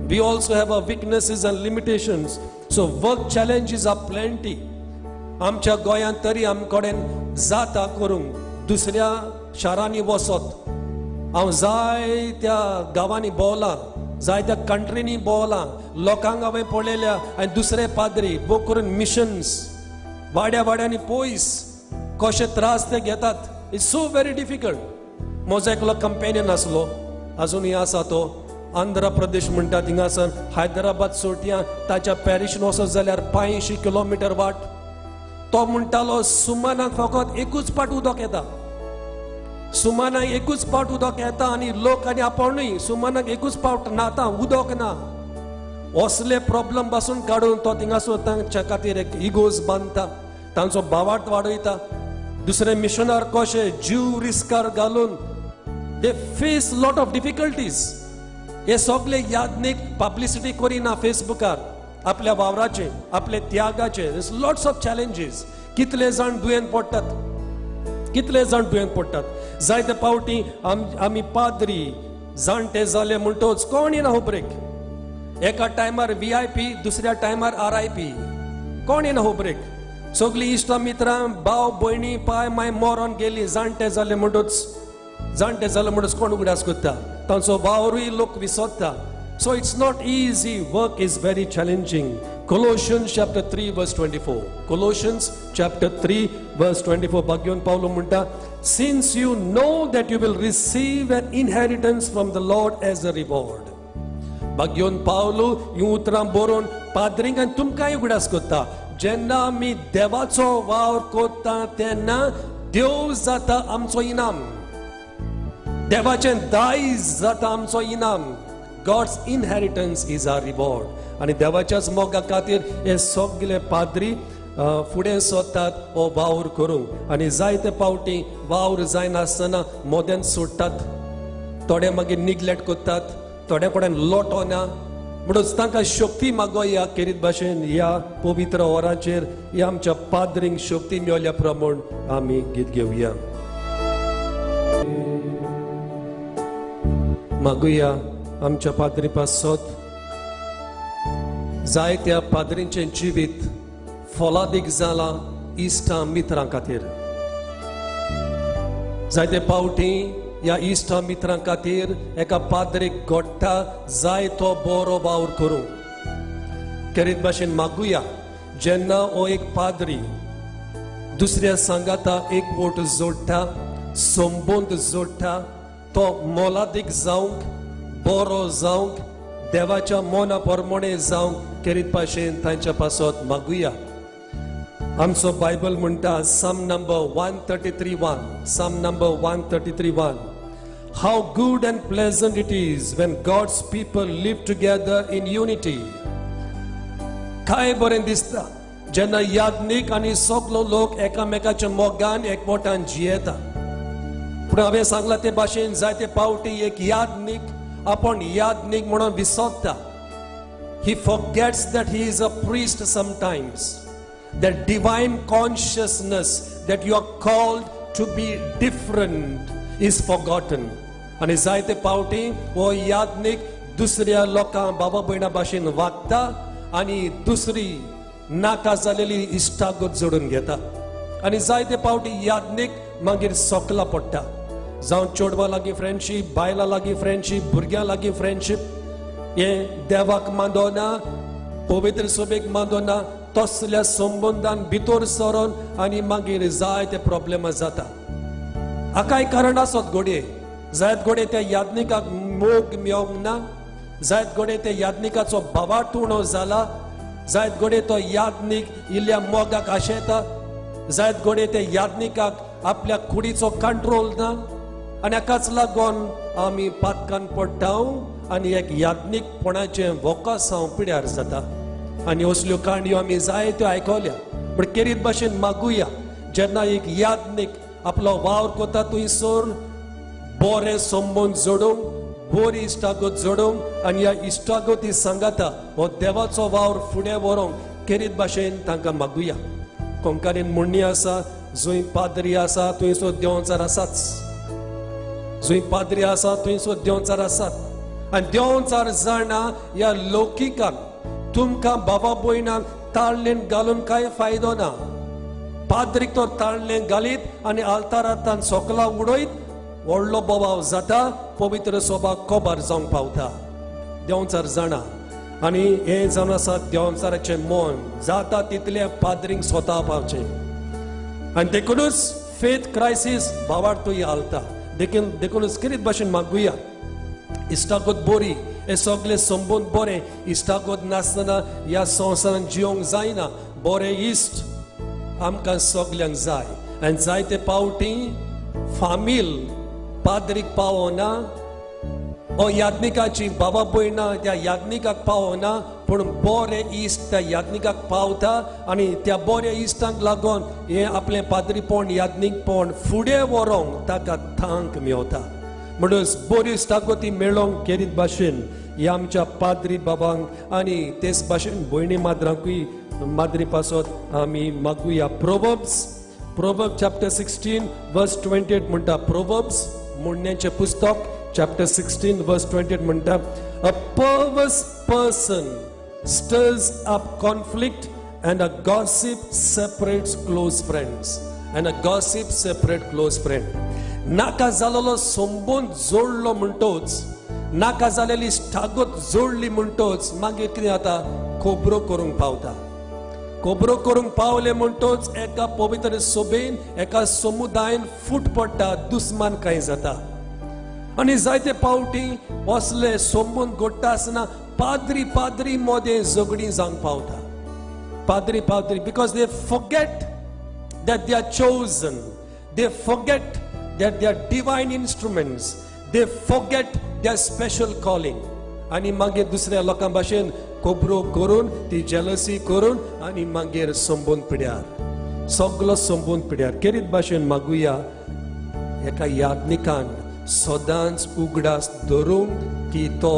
We also have our weaknesses and limitations. So work challenges are plenty. आमच्या गोंयांत तरी आम कडेन जाता करूंक, दुसऱ्या शारांनी वचत. हांव जायत्या गांवांनी भोंवलां, जायत्या कंट्रींनी भोंवलां, लोकांक हांवें पळयल्या आनी दुसरे पाद्री बोक करून मिशन्स वाड्या वाड्यांनी पयस कशे त्रास ते घेतात. It's so very difficult. म्हजो एकलो कंपेनियन आसलो, अजुनूय आसा तो, आंध्र प्रदेश म्हणटा थिंगासर, हैदराबाद सोटयां ताच्या पॅरिशन वचत जाल्यार 85 किलोमिटर वाट. तो म्हणटालो सुमानाक फकत एकूच पाट उदक येता, सुमानाक एकूच पावट उदक येता आनी लोक आनी आपूणय सुमानाक एकूच पावट न्हाता, उदक ना. असले प्रॉब्लम पासून काडून तो थिंगासर तांच्या खातीर एक इगोज बांदता, तांचो भावार्थ वाडयता. दुसरे मिशनार कशे जीव रिस्कार घालून they face lot of difficulties. हे सगळे याज्ञीक पब्लिसिटी करिना फेसबुकार आपल्या वावराचे, आपल्या त्यागाचे. Lots of challenges. कितले जाण दुयेंत पडटात, कितले जाण दुयेंत पडटात. जायते फावटी आमी पाद्री जाणटे जाले म्हणटोच कोण येना होबरेक. एका टायमार व्हीआयपी, दुसऱ्या टायमार आरआयपी, कोण येना होबरेक. सगळीं इश्टां मित्रां, भाव भयणी, पाय माय मरोन गेली. जाणटे जाले म्हणटोच, जाणटे जाले म्हणटोच कोण उगडास करता, तांचो वावरूय लोक विसरता. So it's not easy. Work is very challenging. Colossians chapter 3 verse 24. Colossians chapter 3 verse 24. भाग्योन पावलो म्हणटा, since you know that you will receive an inheritance from the Lord as a reward. भाग्योन पावलो ही उतरां बरोवन पाद्रींक आनी तुमकांय उगडास करता, जेन्ना आमी देवाचो वावर करता तेन्ना देव जाता आमचो इनाम, देवाचें दायज जाता आमचो इनाम. God's inheritance is our reward. आनी देवाच्याच मोगा खातीर हे सगळे पाद्री फुडें सरतात हो वावर करूंक. आनी जायते फावटी वावर जायनासतना मोद्यान सोडटात, थोडे मागीर निग्लेक्ट करतात, थोड्या कडेन लोटो ना. म्हणून तांकां शक्ती मागोया केरीत भाशेन ह्या पवित्र वराचेर ह्या आमच्या पाद्रींक शक्ती मेळ्ळ्या प्रमाण आमी गीत घेवया. मागुया आमच्या पाद्री पासत जायत्या पाद्रींचें जिवीत फलादीक जालां इश्टां मित्रां खातीर. जायते पावटी ह्या इश्टां मित्रां खातीर एका पाद्रीक घडटा जाय तो बरो वावर करूंक. केरीत भाशेन मागुया जेन्ना हो एक पाद्री दुसऱ्या सांगाता एकवट जोडटा, संबंद जोडटा, तो मोलादीक जावंक, बरो जावंक, देवाच्या मना प्रमाणे जावंक केरीत भाशेन तांच्या पासत मागुया. आमचो बायबल म्हणटा Psalm number 133:1, Psalm number 133:1, how good and pleasant it is when God's people live together in unity. काय बरें दिसता जेन्ना याज्ञीक आनी सगलो लोक एकामेकाच्या मोगान एकवटान जियेता. पूण हांवें सांगलां ते भाशेन जायते पावटी एक याज्ञीक आपूण याज्ञीक म्हणून विसरता. He forgets that he is a priest sometimes. That divine consciousness that you are called to be different is forgotten. आनी जायते पावटी हो याज्ञीक दुसऱ्या लोकां बाबा भयणा भाशेन वागता आनी दुसरी नाका जालेली इश्टागत जोडून घेता. आनी जायते पावटी याज्ञीक मागीर सोकला पडटा. जावं चेडवां लागीं फ्रेंडशीप, बायलां लागीं फ्रेंडशीप, भुरग्यां लागीं फ्रेंडशीप, हें देवाक मानना, पवित्र सभेक मानना, तसल्या संबंदान भितर सरोन आनी मागीर जायते प्रॉब्लेमां जाता. हाकाय कारण आसत घडये, जायत घडये त्या याज्ञिकाक मोग मेळोंक ना, जायत घडये त्या याज्ञिकाचो भावार्थ उणो जाला, जायत घडये तो याज्ञीक इल्ल्या मोगाक आशेता, जायत घडये त्या याज्ञिकाक आपल्या कुडीचो कंट्रोल ना. आनी हाकाच लागून आमी पातकान पडटा आनी एक याज्ञीकपणाचें वोकासांव पिड्यार जाता. आनी असल्यो काणयो आमी जायत्यो आयकल्या. पूण केरीत भाशेन मागुया जेन्ना एक याज्ञीक आपलो वावर करता थंयसर बरे संबंद जोडूंक, बरी इश्टागत जोडूंक आनी ह्या इश्टागती सांगाता हो देवाचो वावर फुडें व्हरूंक केरीत भाशेन तांकां मागुया. कोंकणीन म्हणणी आसा, जंय पाद्री आसा थंयसर देंवचार आसाच, जंय पाद्री आसा थंयसर देंवचार आसात. आनी देंवचार जाणा ह्या लौकिकान तुमकां बाबा भयणांक ताळणेन घालून कांय फायदो ना. पाद्रीक तो ताळणेन घालीत आनी आल्तारांत सोकला उडयत व्हडलो बोवाव जाता, पवित्र सोबा कोबार जावंक पावता. देंवचार जाणा. आनी हें जावन आसा देंवचाराचें मन जाता तितलें पाद्रींक स्वता पावचें. आनी देखूनच फेथ क्रायसीस भावार्थूय हालता. देखूनच कितें भाशेन मागुया इश्टागत बरी, हे सगळे संबंद बरे. इश्टागत नासतना ह्या संवसारांत जिवंक जायना. बरे इश्ट आमकां सगल्यांक जाय. आनी जायते पावटी फामील पाद्रीक पावना, ओ याज्ञिकाची बाबा भयणां त्या याज्ञिकाक पावना, पूण बरे इश्ट त्या याज्ञिकाक पावता. आनी त्या बऱ्या इश्टांक लागून हें आपलें पाद्रीपण याज्ञीकपण फुडें व्हरूंक ताका तांक मेवता. म्हणून बरी इश्टागती मेळोंक केरीत भाशेन ह्या आमच्या पाद्री बाबांक आनी तेच भाशेन भयणी माद्रांकूय माद्री पासत आमी मागुया. प्रोवर्ब चॅप्टर 16 वर्स 28 म्हणटा, प्रोवर्ब्स म्हणण्याचें पुस्तक चॅप्टर 16 वर्स 28 म्हणटा, a perverse person stirs up conflict and a gossip separates close friends. And a gossip separate close friend. नाका जालेलो संबंद जोडलो म्हणटोच, नाका जालेली इश्टागत जोडली म्हणटोच मागीर कितें जाता, खबरो करूंक पावता. खबरो करूंक पावले म्हणटोच एका पवित्र सभेन, एका समुदायन फूट पडटा, दुस्मान कांय जाता. आनी जायते पावटी असले संबंद घडटा आसतना पाद्री पाद्री मदें झगडीं जावंक पावता. पाद्री पाद्री, because they forget that they are chosen, they forget that they are divine instruments, they forget their special calling. आनी मागीर दुसऱ्या लोकां भाशेन खबरो करून, ती जेलसी करून आनी मागीर संबंद पिड्यार, सगलो संबंद पिड्यार. केरीत भाशेन मागुया एका याज्ञिकान सदांच उगडास धरूंक की तो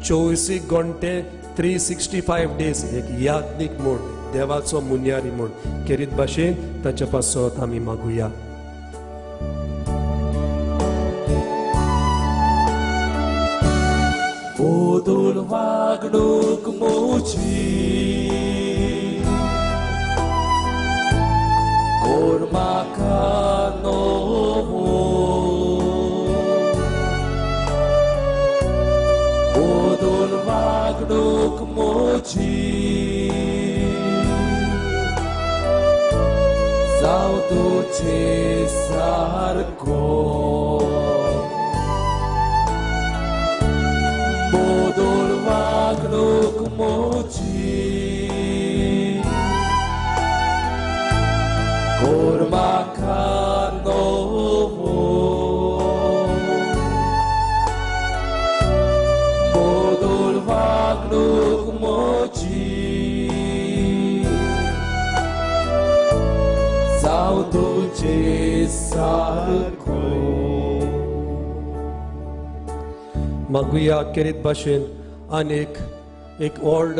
24 घंटे 365 डेज एक याज्ञीक म्हूण, देवाचो मुन्यारी म्हूण केरीत भाशेन ताच्या पासत आमी मागुया. बदल वागणूक म्हजी कोर म्हाका नवो, बदल वागणूक म्हजी जावं तुजे सारको, बदल वागणूक म्हजी कोर म्हाका नवो, बदल वागणूक म्हजी जावं तुजे सारको. मागुया केरीत भाशेन आनी एक व्हड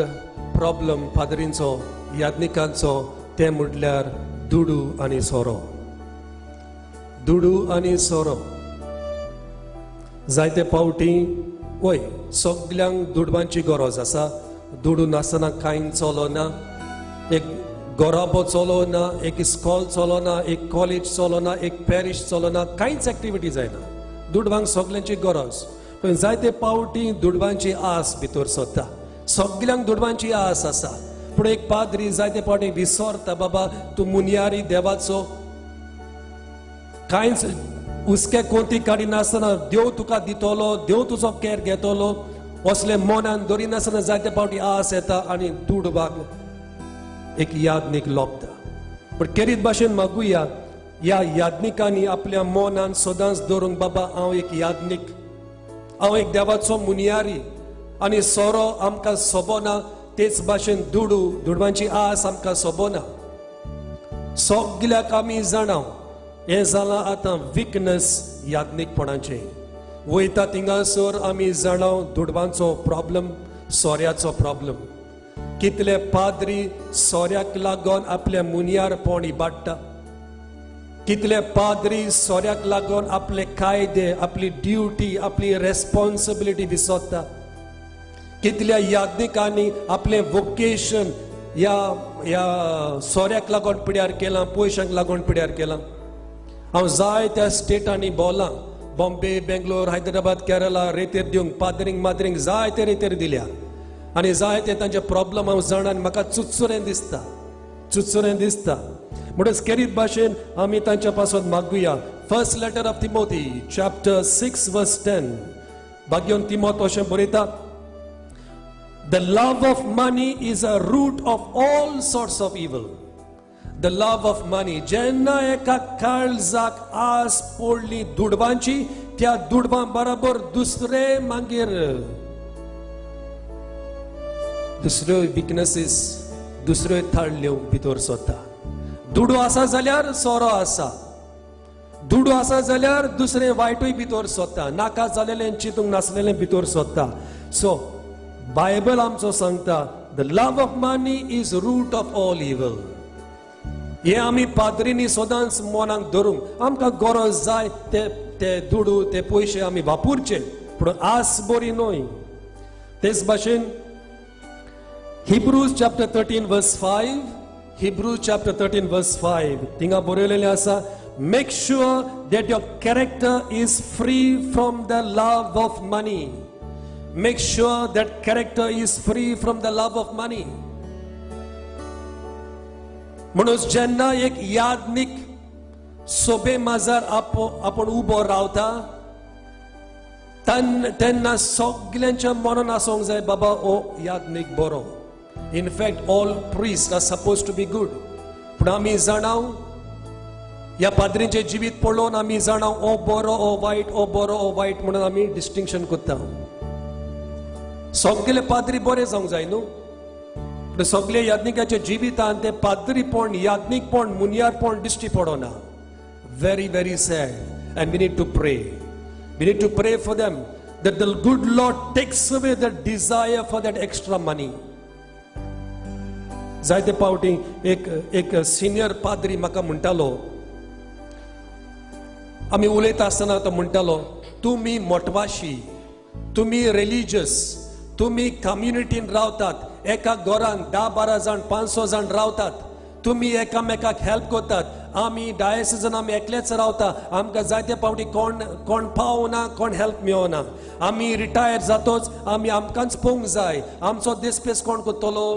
प्रॉब्लम पाद्रींचो, याज्ञिकांचो, तें म्हटल्यार दुडू आनी सोरो. दुडू आनी सोरो जायते फावटी वय सगल्यांक दुडवांची गरज आसा. दुडू नासतना कांय चलना, एक गोराबो चलोना, एक इस्कॉल चलोना, एक कॉलेज चलोना, एक पॅरीश चलोना, कांयच एक्टिविटी जायना. दुडवांक सगल्यांची गरज, पूण जायते पावटी दुडवांची आस भितर सरता. सगल्यांक दुडवांची आस आसा, पूण एक पाद्री जायते फावटी विसरता, बाबा तूं मुनयारी देवाचो, कांयच हुस्के कोंती काडिनासतना देव तुका दितलो, देव तुजो केर घेतलो असले मनान दरिनासतना जायते फावटी आस येता आनी दुडवाक एक याज्ञीक लोपता. पूण केरीत भाशेन मागुया ह्या याज्ञिकांनी आपल्या मनान सदांच दवरूंक, बाबा हांव एक याज्ञीक, हांव एक देवाचो मुनयारी आनी सोरो आमकां सोबना, तेच भाशेन दुडू, दुडवांची आस आमकां सोबना. सगल्याक आमी जाणा हें जालां आतां विकनस याज्ञीकपणाचें. वयता थिंगासर आमी जाणा दुडवांचो प्रॉब्लम, सोऱ्याचो प्रॉब्लम. कितले पाद्री सोऱ्याक लागून आपल्या मुनयारपण इबाडटा, कितले पाद्री सोऱ्याक लागून आपले कायदे, आपली ड्युटी, आपली रेस्पॉन्सिबिलिटी विसरता. कितल्या याज्ञिकांनी आपलें वोकेशन ह्या ह्या सोऱ्याक लागून पिड्यार केलां, पयशांक लागून पिड्यार केलां. हांव जायत्या स्टेटांनी भोंवलां, बॉम्बे, बेंगलोर, हैदराबाद, केरला, रेतेर दिवंक पाद्रींक माद्रींक जायते रेतेर दिल्या आनी जायते तांचे प्रॉब्लम हांव जाणा आनी म्हाका चुचुरें दिसता, चुचुरें दिसता. म्हणून केरीत भाशेन आमी तांच्या पासून मागुया. First letter of Timothy chapter 6 verse 10, भाग्योन तिमोत अशें बरयता, The love of money is a root of all sorts of evil. The love of money. जेन्ना एका काळजाक आस पडली दुडवांची, त्या दुडवां बरोबर दुसरे मागीर दुसऱ्यो विकनसीस, दुसऱ्यो थाळ्यो भितर सरता. दुडू आसा जाल्यार सोरो आसा, दुडू आसा जाल्यार दुसरें वायटूय भितर सरता, नाका जालेलें, चिंतूंक नासलेलें भितर सरता. सो बायबल आमचो सांगता, the love of money is root of all evil. हे आमी पाद्रींनी सदांच मनाक धरूंक, आमकां गरज जाय ते ते दुडू, ते पयशे आमी वापरचे, पूण आस बरी न्हय. तेच भाशेन Hebrews chapter 13 verse 5, Hebrews chapter 13 verse 5 थिंगा बरयलेलें आसा, make sure that your character is free from the love of money. Make sure that character is free from the love of money. म्हणून जेन्ना एक याज्ञीक सोबे माजार आपूण उबो रावता तेन्ना सगल्यांच्या मनान आसूंक जाय, बाबा हो याज्ञीक बरो. In fact all priest are suppose to be good. पूण आमी जाणाव ह्या पाद्रींचें जिवीत पळोवन आमी जाणाव ओ बरो ओ वायट, ओ बरो ओ वायट म्हणून आमी डिस्टिंक्शन करता. सगले पाद्री बरे जावंक जाय न्हू, पूण सगळे याज्ञिकाच्या जिवितान ते पाद्रीपण, याज्ञिकपण, मुनयारपण दिश्टी पडना. Very very sad and we need to pray, we need to pray for them. that the good Lord takes away the desire for that extra money. जायते पावटी एक एक सिनियर पाद्री म्हाका म्हणटालो, आमी उलयता आसतना तो म्हणटालो, तुमी मोटवाशी, तुमी रिलीजियस, तुमी कम्युनिटीन रावतात, एका घरान 10-12 जाण, 500 जाण रावतात, तुमी एकामेकाक हेल्प करतात. आमी डायसिजन आमी एकलेच रावता, आमकां जायते पावटी कोण कोण पावना, कोण हेल्प मेळना. आमी रिटायर जातोच आमी आमकांच पळोवंक जाय, आमचो दिसपेस कोण करतलो?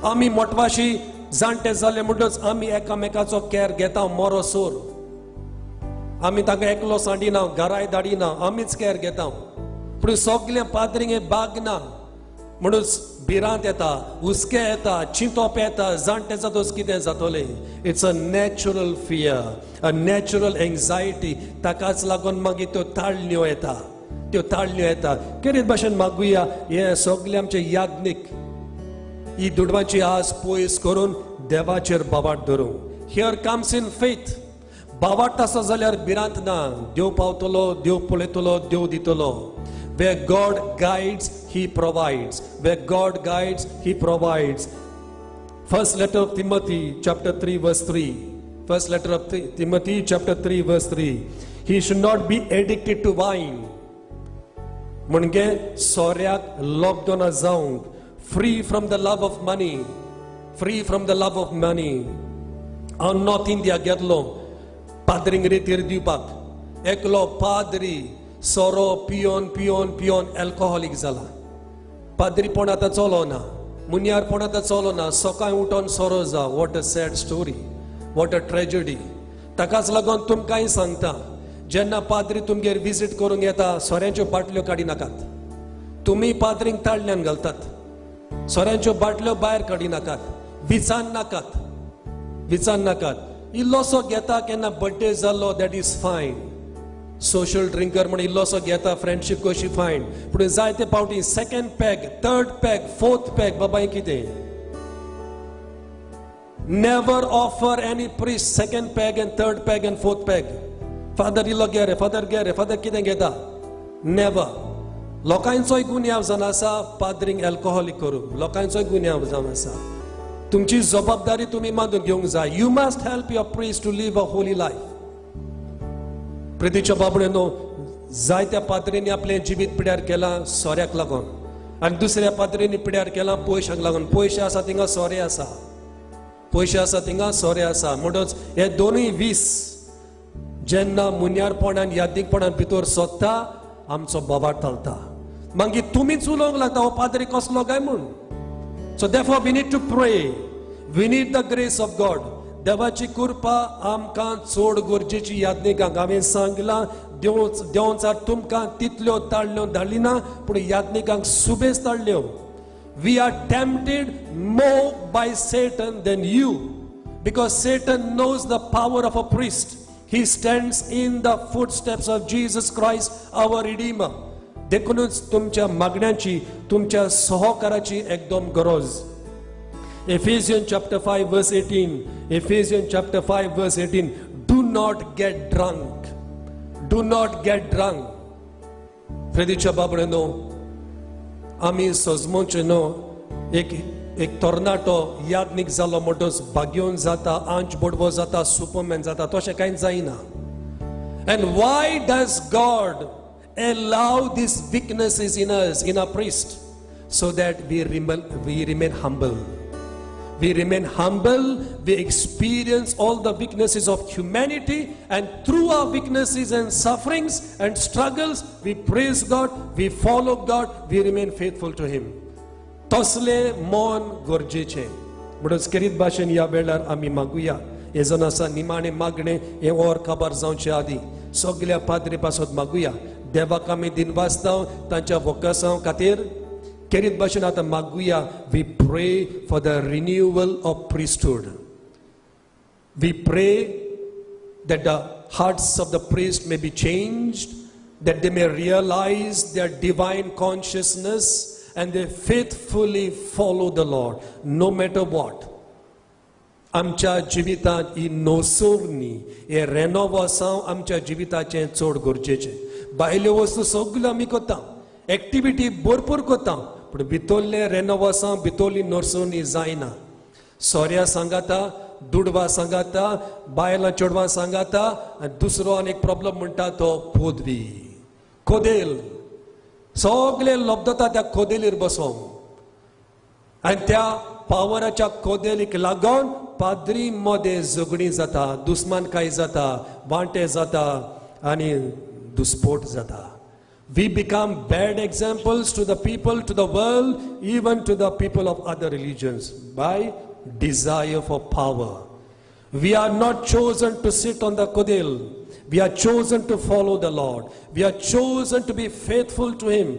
आमी मोटवाशी जाणटे जाले म्हणटच आमी एकामेकाचो कॅर घेता मरोसोर. आमी तांकां एकलो सांडिना, घराय धाडिना, आमीच कॅर घेता. पूण सगळें पाद्रींग बाग ना म्हणूच भिरांत येता, हुस्के येता, चिंतप येता, जाणटे जातोच कितें जातलें. It's a natural fear, a natural anxiety. ताकाच लागून मागीर त्यो ताळण्यो येता, त्यो ताळण्यो येता. केरीत भाशेन मागुया हे सगळे आमचे याज्ञीक ही दुडवांची आस पयस करून देवाचेर बावाट धरूं. Here comes in faith. बावाट आसा जाल्यार भिरांत ना, देव पावतलो, देव पळयतलो, देव दितलो. Where God guides, He provides. Where God guides, He provides. First letter of Timothy, chapter 3, verse 3. First letter of Timothy, chapter 3, verse 3. He should not be addicted to wine. म्हणजे सोऱ्याक लॉकडावन जावंक. Free from the love of money, free from the love of money. हांव नॉर्थ इंडिया गेल्लो पाद्रींक रेतीर दिवपाक. एकलो पाद्री सोरो पियोन पियोन पियोन अल्कोहोलीक जाला. पाद्रीपण आतां चलोना, मुन्यारपण आतां चलोना, सकाळी उठोन सोरो जा. What a sad story, what a tragedy. ताकाच लागून तुमकांय सांगता, जेन्ना पाद्री तुमगेर विजीट करूंक येता, सोऱ्यांच्यो बाटल्यो काडी नाकात. तुमी पाद्रींक ताळल्यान घालतात. सोऱ्यांच्यो बाटल्यो भायर काडी नाकात, विचार नाकात, विचार नाकात. इल्लोसो घेता केन्ना बर्थडे जालो, that is fine. Social drinker म्हण इल्लोसो घेता, फ्रेंडशीप कशी फायन. पूण जायते पावटी second peg, third peg, fourth peg, बाबा हें कितें? Never offer any priest second peg and third peg and fourth peg. Father इल्लो घे रे, फादर घे रे, फादर कितें घेता? नेवर. लोकांचोय गुन्यांव जावन आसा पाद्रींक अल्कोहोलीक करूंक, लोकांचोय गुन्यांव जावन आसा. तुमची जबाबदारी तुमी मानून घेवंक जाय. You must help your priest to live a holy life. प्रितीच्या बाबड्यानो, जायत्या पाद्रींनी आपलें जिवीत पिड्यार केलां सोऱ्याक लागून, आनी दुसऱ्या पाद्रींनी पिड्यार केलां पयशांक लागून. पयशे आसा थिंगा सोरे आसा, पयशे आसा थिंगा सोरे आसा. म्हणूच हे दोनूय वीस जेन्ना मुन्यारपणान यादीकपणान भितर सोदता, आमचो बोवाळ चलता. मागीर तुमीच उलोवंक लागता, हो पाद्री कसलो काय म्हूण. So therefore we need to pray, we need the grace of God. देवाची कृपा आमकां चड गरजेची. याज्ञिकांक हांवें सांगलां, देव देवचार तुमकां तितल्यो ताळ्यो धाडली ना, पूण याज्ञिकांक सुबेज ताळ्यो. We are tempted more by Satan than you, because Satan knows the power of a priest. He stands in the footsteps of Jesus Christ, our Redeemer. देखूनच तुमच्या मागण्यांची, तुमच्या सहकाराची एकदम गरज. Ephesians chapter 5 verse 18. Ephesians chapter 5 verse 18. Do not get drunk. Do not get drunk. प्रितीच्या बाबड्यानो, आमी सजमोचे न्हू, एक एक तरणाटो याज्ञीक जालो म्हणटच भाग्योन जाता, आंच बोडवो जाता, सुपरमॅन जाता, तशें कांय जायना. And why does God allow these weaknesses in us, in our priest? So that we remain humble. We remain humble, we experience all the weaknesses of humanity, and through our weaknesses and sufferings and struggles, we praise God, we follow God, we remain faithful to Him. तसले मन गरजेचें. म्हणून केरीत भाशेन ह्या वेळार आमी मागुया. हे जावन आसा निमाणें मागणें. हें वर काबार जावचे आदीं सगल्या पाद्री पासत मागुया. देवाक आमी दिनवासता तांच्या वकासां खातीर. केरीत भाशेन आतां मागुया. We pray for the renewal of priesthood. We pray that the hearts of the priest may be changed, that they may realize their divine consciousness and they faithfully follow the Lord no matter what. आमच्या जिवितांत ही नोसोवणी, हे रेनोवासांव आमच्या जिविताचें चड गरजेचें. भायल्यो वस्तू सगल्यो आमी करता, एक्टिविटी भरपूर करता, पूण भितरलें रेनोवासां भितरली नर्सोनी जायना. सोऱ्या सांगाता, दुडवा सांगाता, बायलां चेडवां सांगाता. आनी दुसरो आनी एक प्रॉब्लम म्हणटा तो पदवी, कोदेल. सगळे लब्दता त्या कोदेलीर बसोंक आनी त्या पावराच्या कोदेलीक लागून पाद्री मदें झगडीं जाता, दुस्मानकाय जाता, वांटे जाता आनी दुस्पोट जाता. We become bad examples to the people, to the world, even to the people of other religions by desire for power. We are not chosen to sit on the kodel. We are chosen to follow the Lord. We are chosen to be faithful to Him.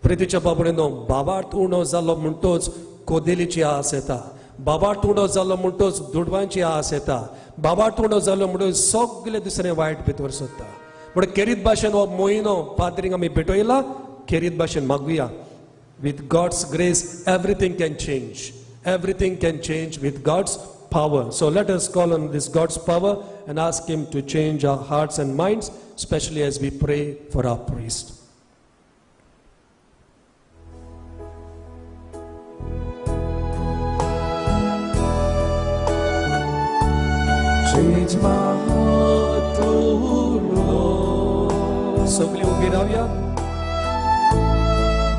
प्रितीच्या बाबडेनो, बाबार्थ उणो जालो म्हणटोच कोदेलीची आस येता, बाबार्थ उणो जालो म्हणटोच दुडवांची आस येता, बाबार्थ उणो जालो म्हणटोच सगळे दुसरें वायट भितर सरता. पूण खेरीत भाशेन हो म्हयनो पाद्रींक आमी भेटयला, खेरीत भाशेन मागुया. With God's grace everything can change. Everything can change with God's power. So let us call on this God's power and ask Him to change our hearts and minds, especially as we pray for our priest. Change my heart, O Lord. सगळी उबी रावया.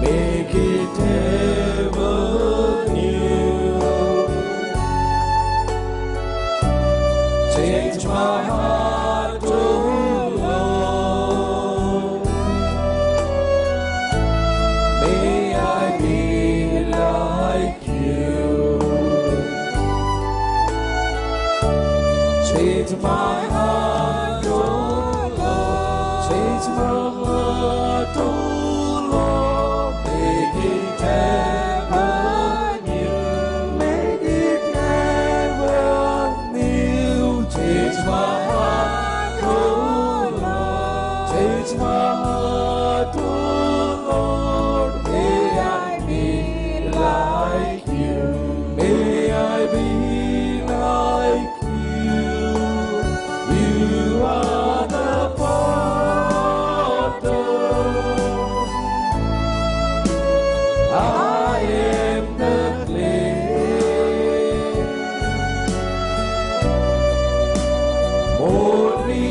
Make it ever new. Change my heart, O Lord. May I be like you. Change my heart, O Lord. Change my heart, O Lord. Make it ever new. Make it ever new. Change my heart, O Lord. Change my heart, O Lord. May I be like you. May I be like you. You are the potter. I am the clay. Mold me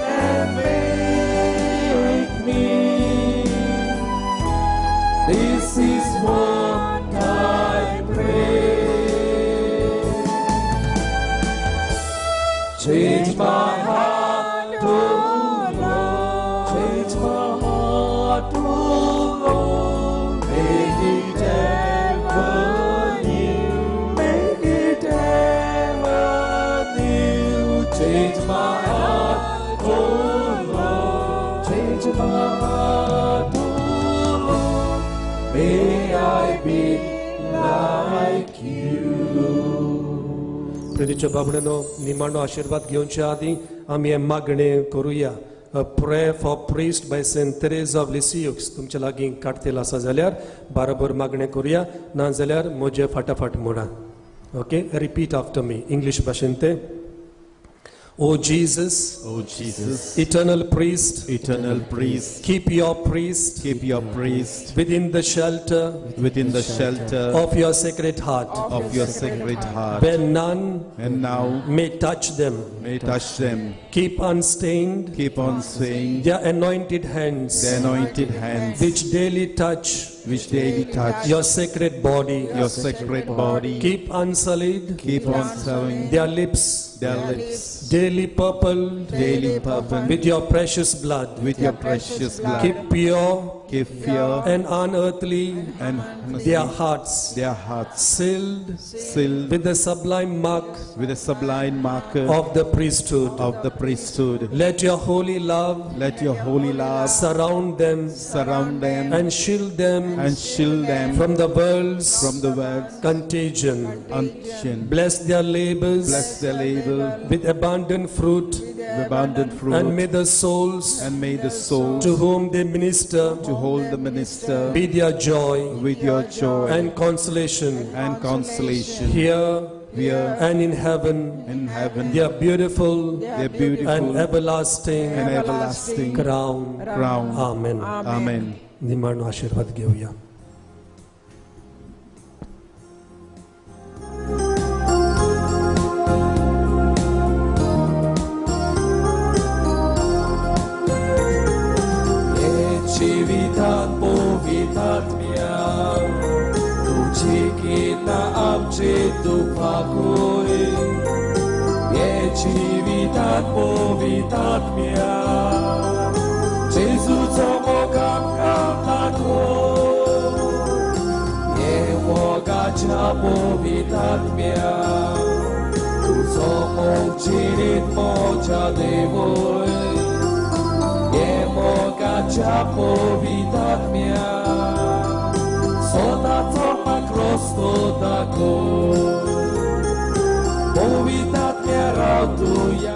and make me. This is what I pray. Change my heart, O Lord. Change my heart, O Lord. Make it ever new. Make it ever new. Change my heart, O Lord. Change my heart, O Lord. May I be like you. प्रितीच्या बाबड्यानो, निमाणो आशिर्वाद घेवच्या आदीं आमी हें मागणें करुया. A prayer for priest by Saint Therese of Lisieux. तुमच्या लागीं काडटेल आसा जाल्यार बाराबर मागणें करुया, ना जाल्यार म्हजे फाटाफाट म्हणा. Okay, repeat after me. English भाशेन तें. O Jesus, O Jesus, eternal priest, eternal priest, keep your priest keep your priest within the shelter within the shelter of your sacred heart, of your sacred heart, where none and now may touch them. May touch them. Keep unstained Keep on saying their anointed hands, the anointed hands, which daily touch which daily touch your sacred body. Your sacred body. Keep unsullied Keep on sowing their lips, their lips, daily purpled daily purple with your precious blood. With your precious blood. Keep pure Keep pure and unearthly and their hearts, their hearts, sealed sealed with the sublime mark with a sublime marker of the priesthood. Of the priesthood. Let your holy love Let your holy love surround them surround them and shield them and shield them from the world's from the world's contagion. Unction. Bless their labors Bless their labor with abundant fruit, with abundant fruit, and may the souls and may the souls to whom they minister to hold the minister be their joy with your joy and consolation. And consolation. Hear Here and in heaven in heaven their beautiful their and beautiful everlasting and everlasting crown. crown. Amen. Amen. निमाणो आशिर्वाद घेवया. जिवितांत पवितात्म्या तुजी कितना आमचे दुखाकूय हे जिवितांत पवितात्म्या जेजूचो मोग आमकां दाखय हे मोगाच्या पवितात्म्या तुजो मोग जिणेंत मोजा देवय हे मोगाच्या पवितात्म्या सदांचो म्हाका रस्तो दाखय पवितात्म्या राव तूं.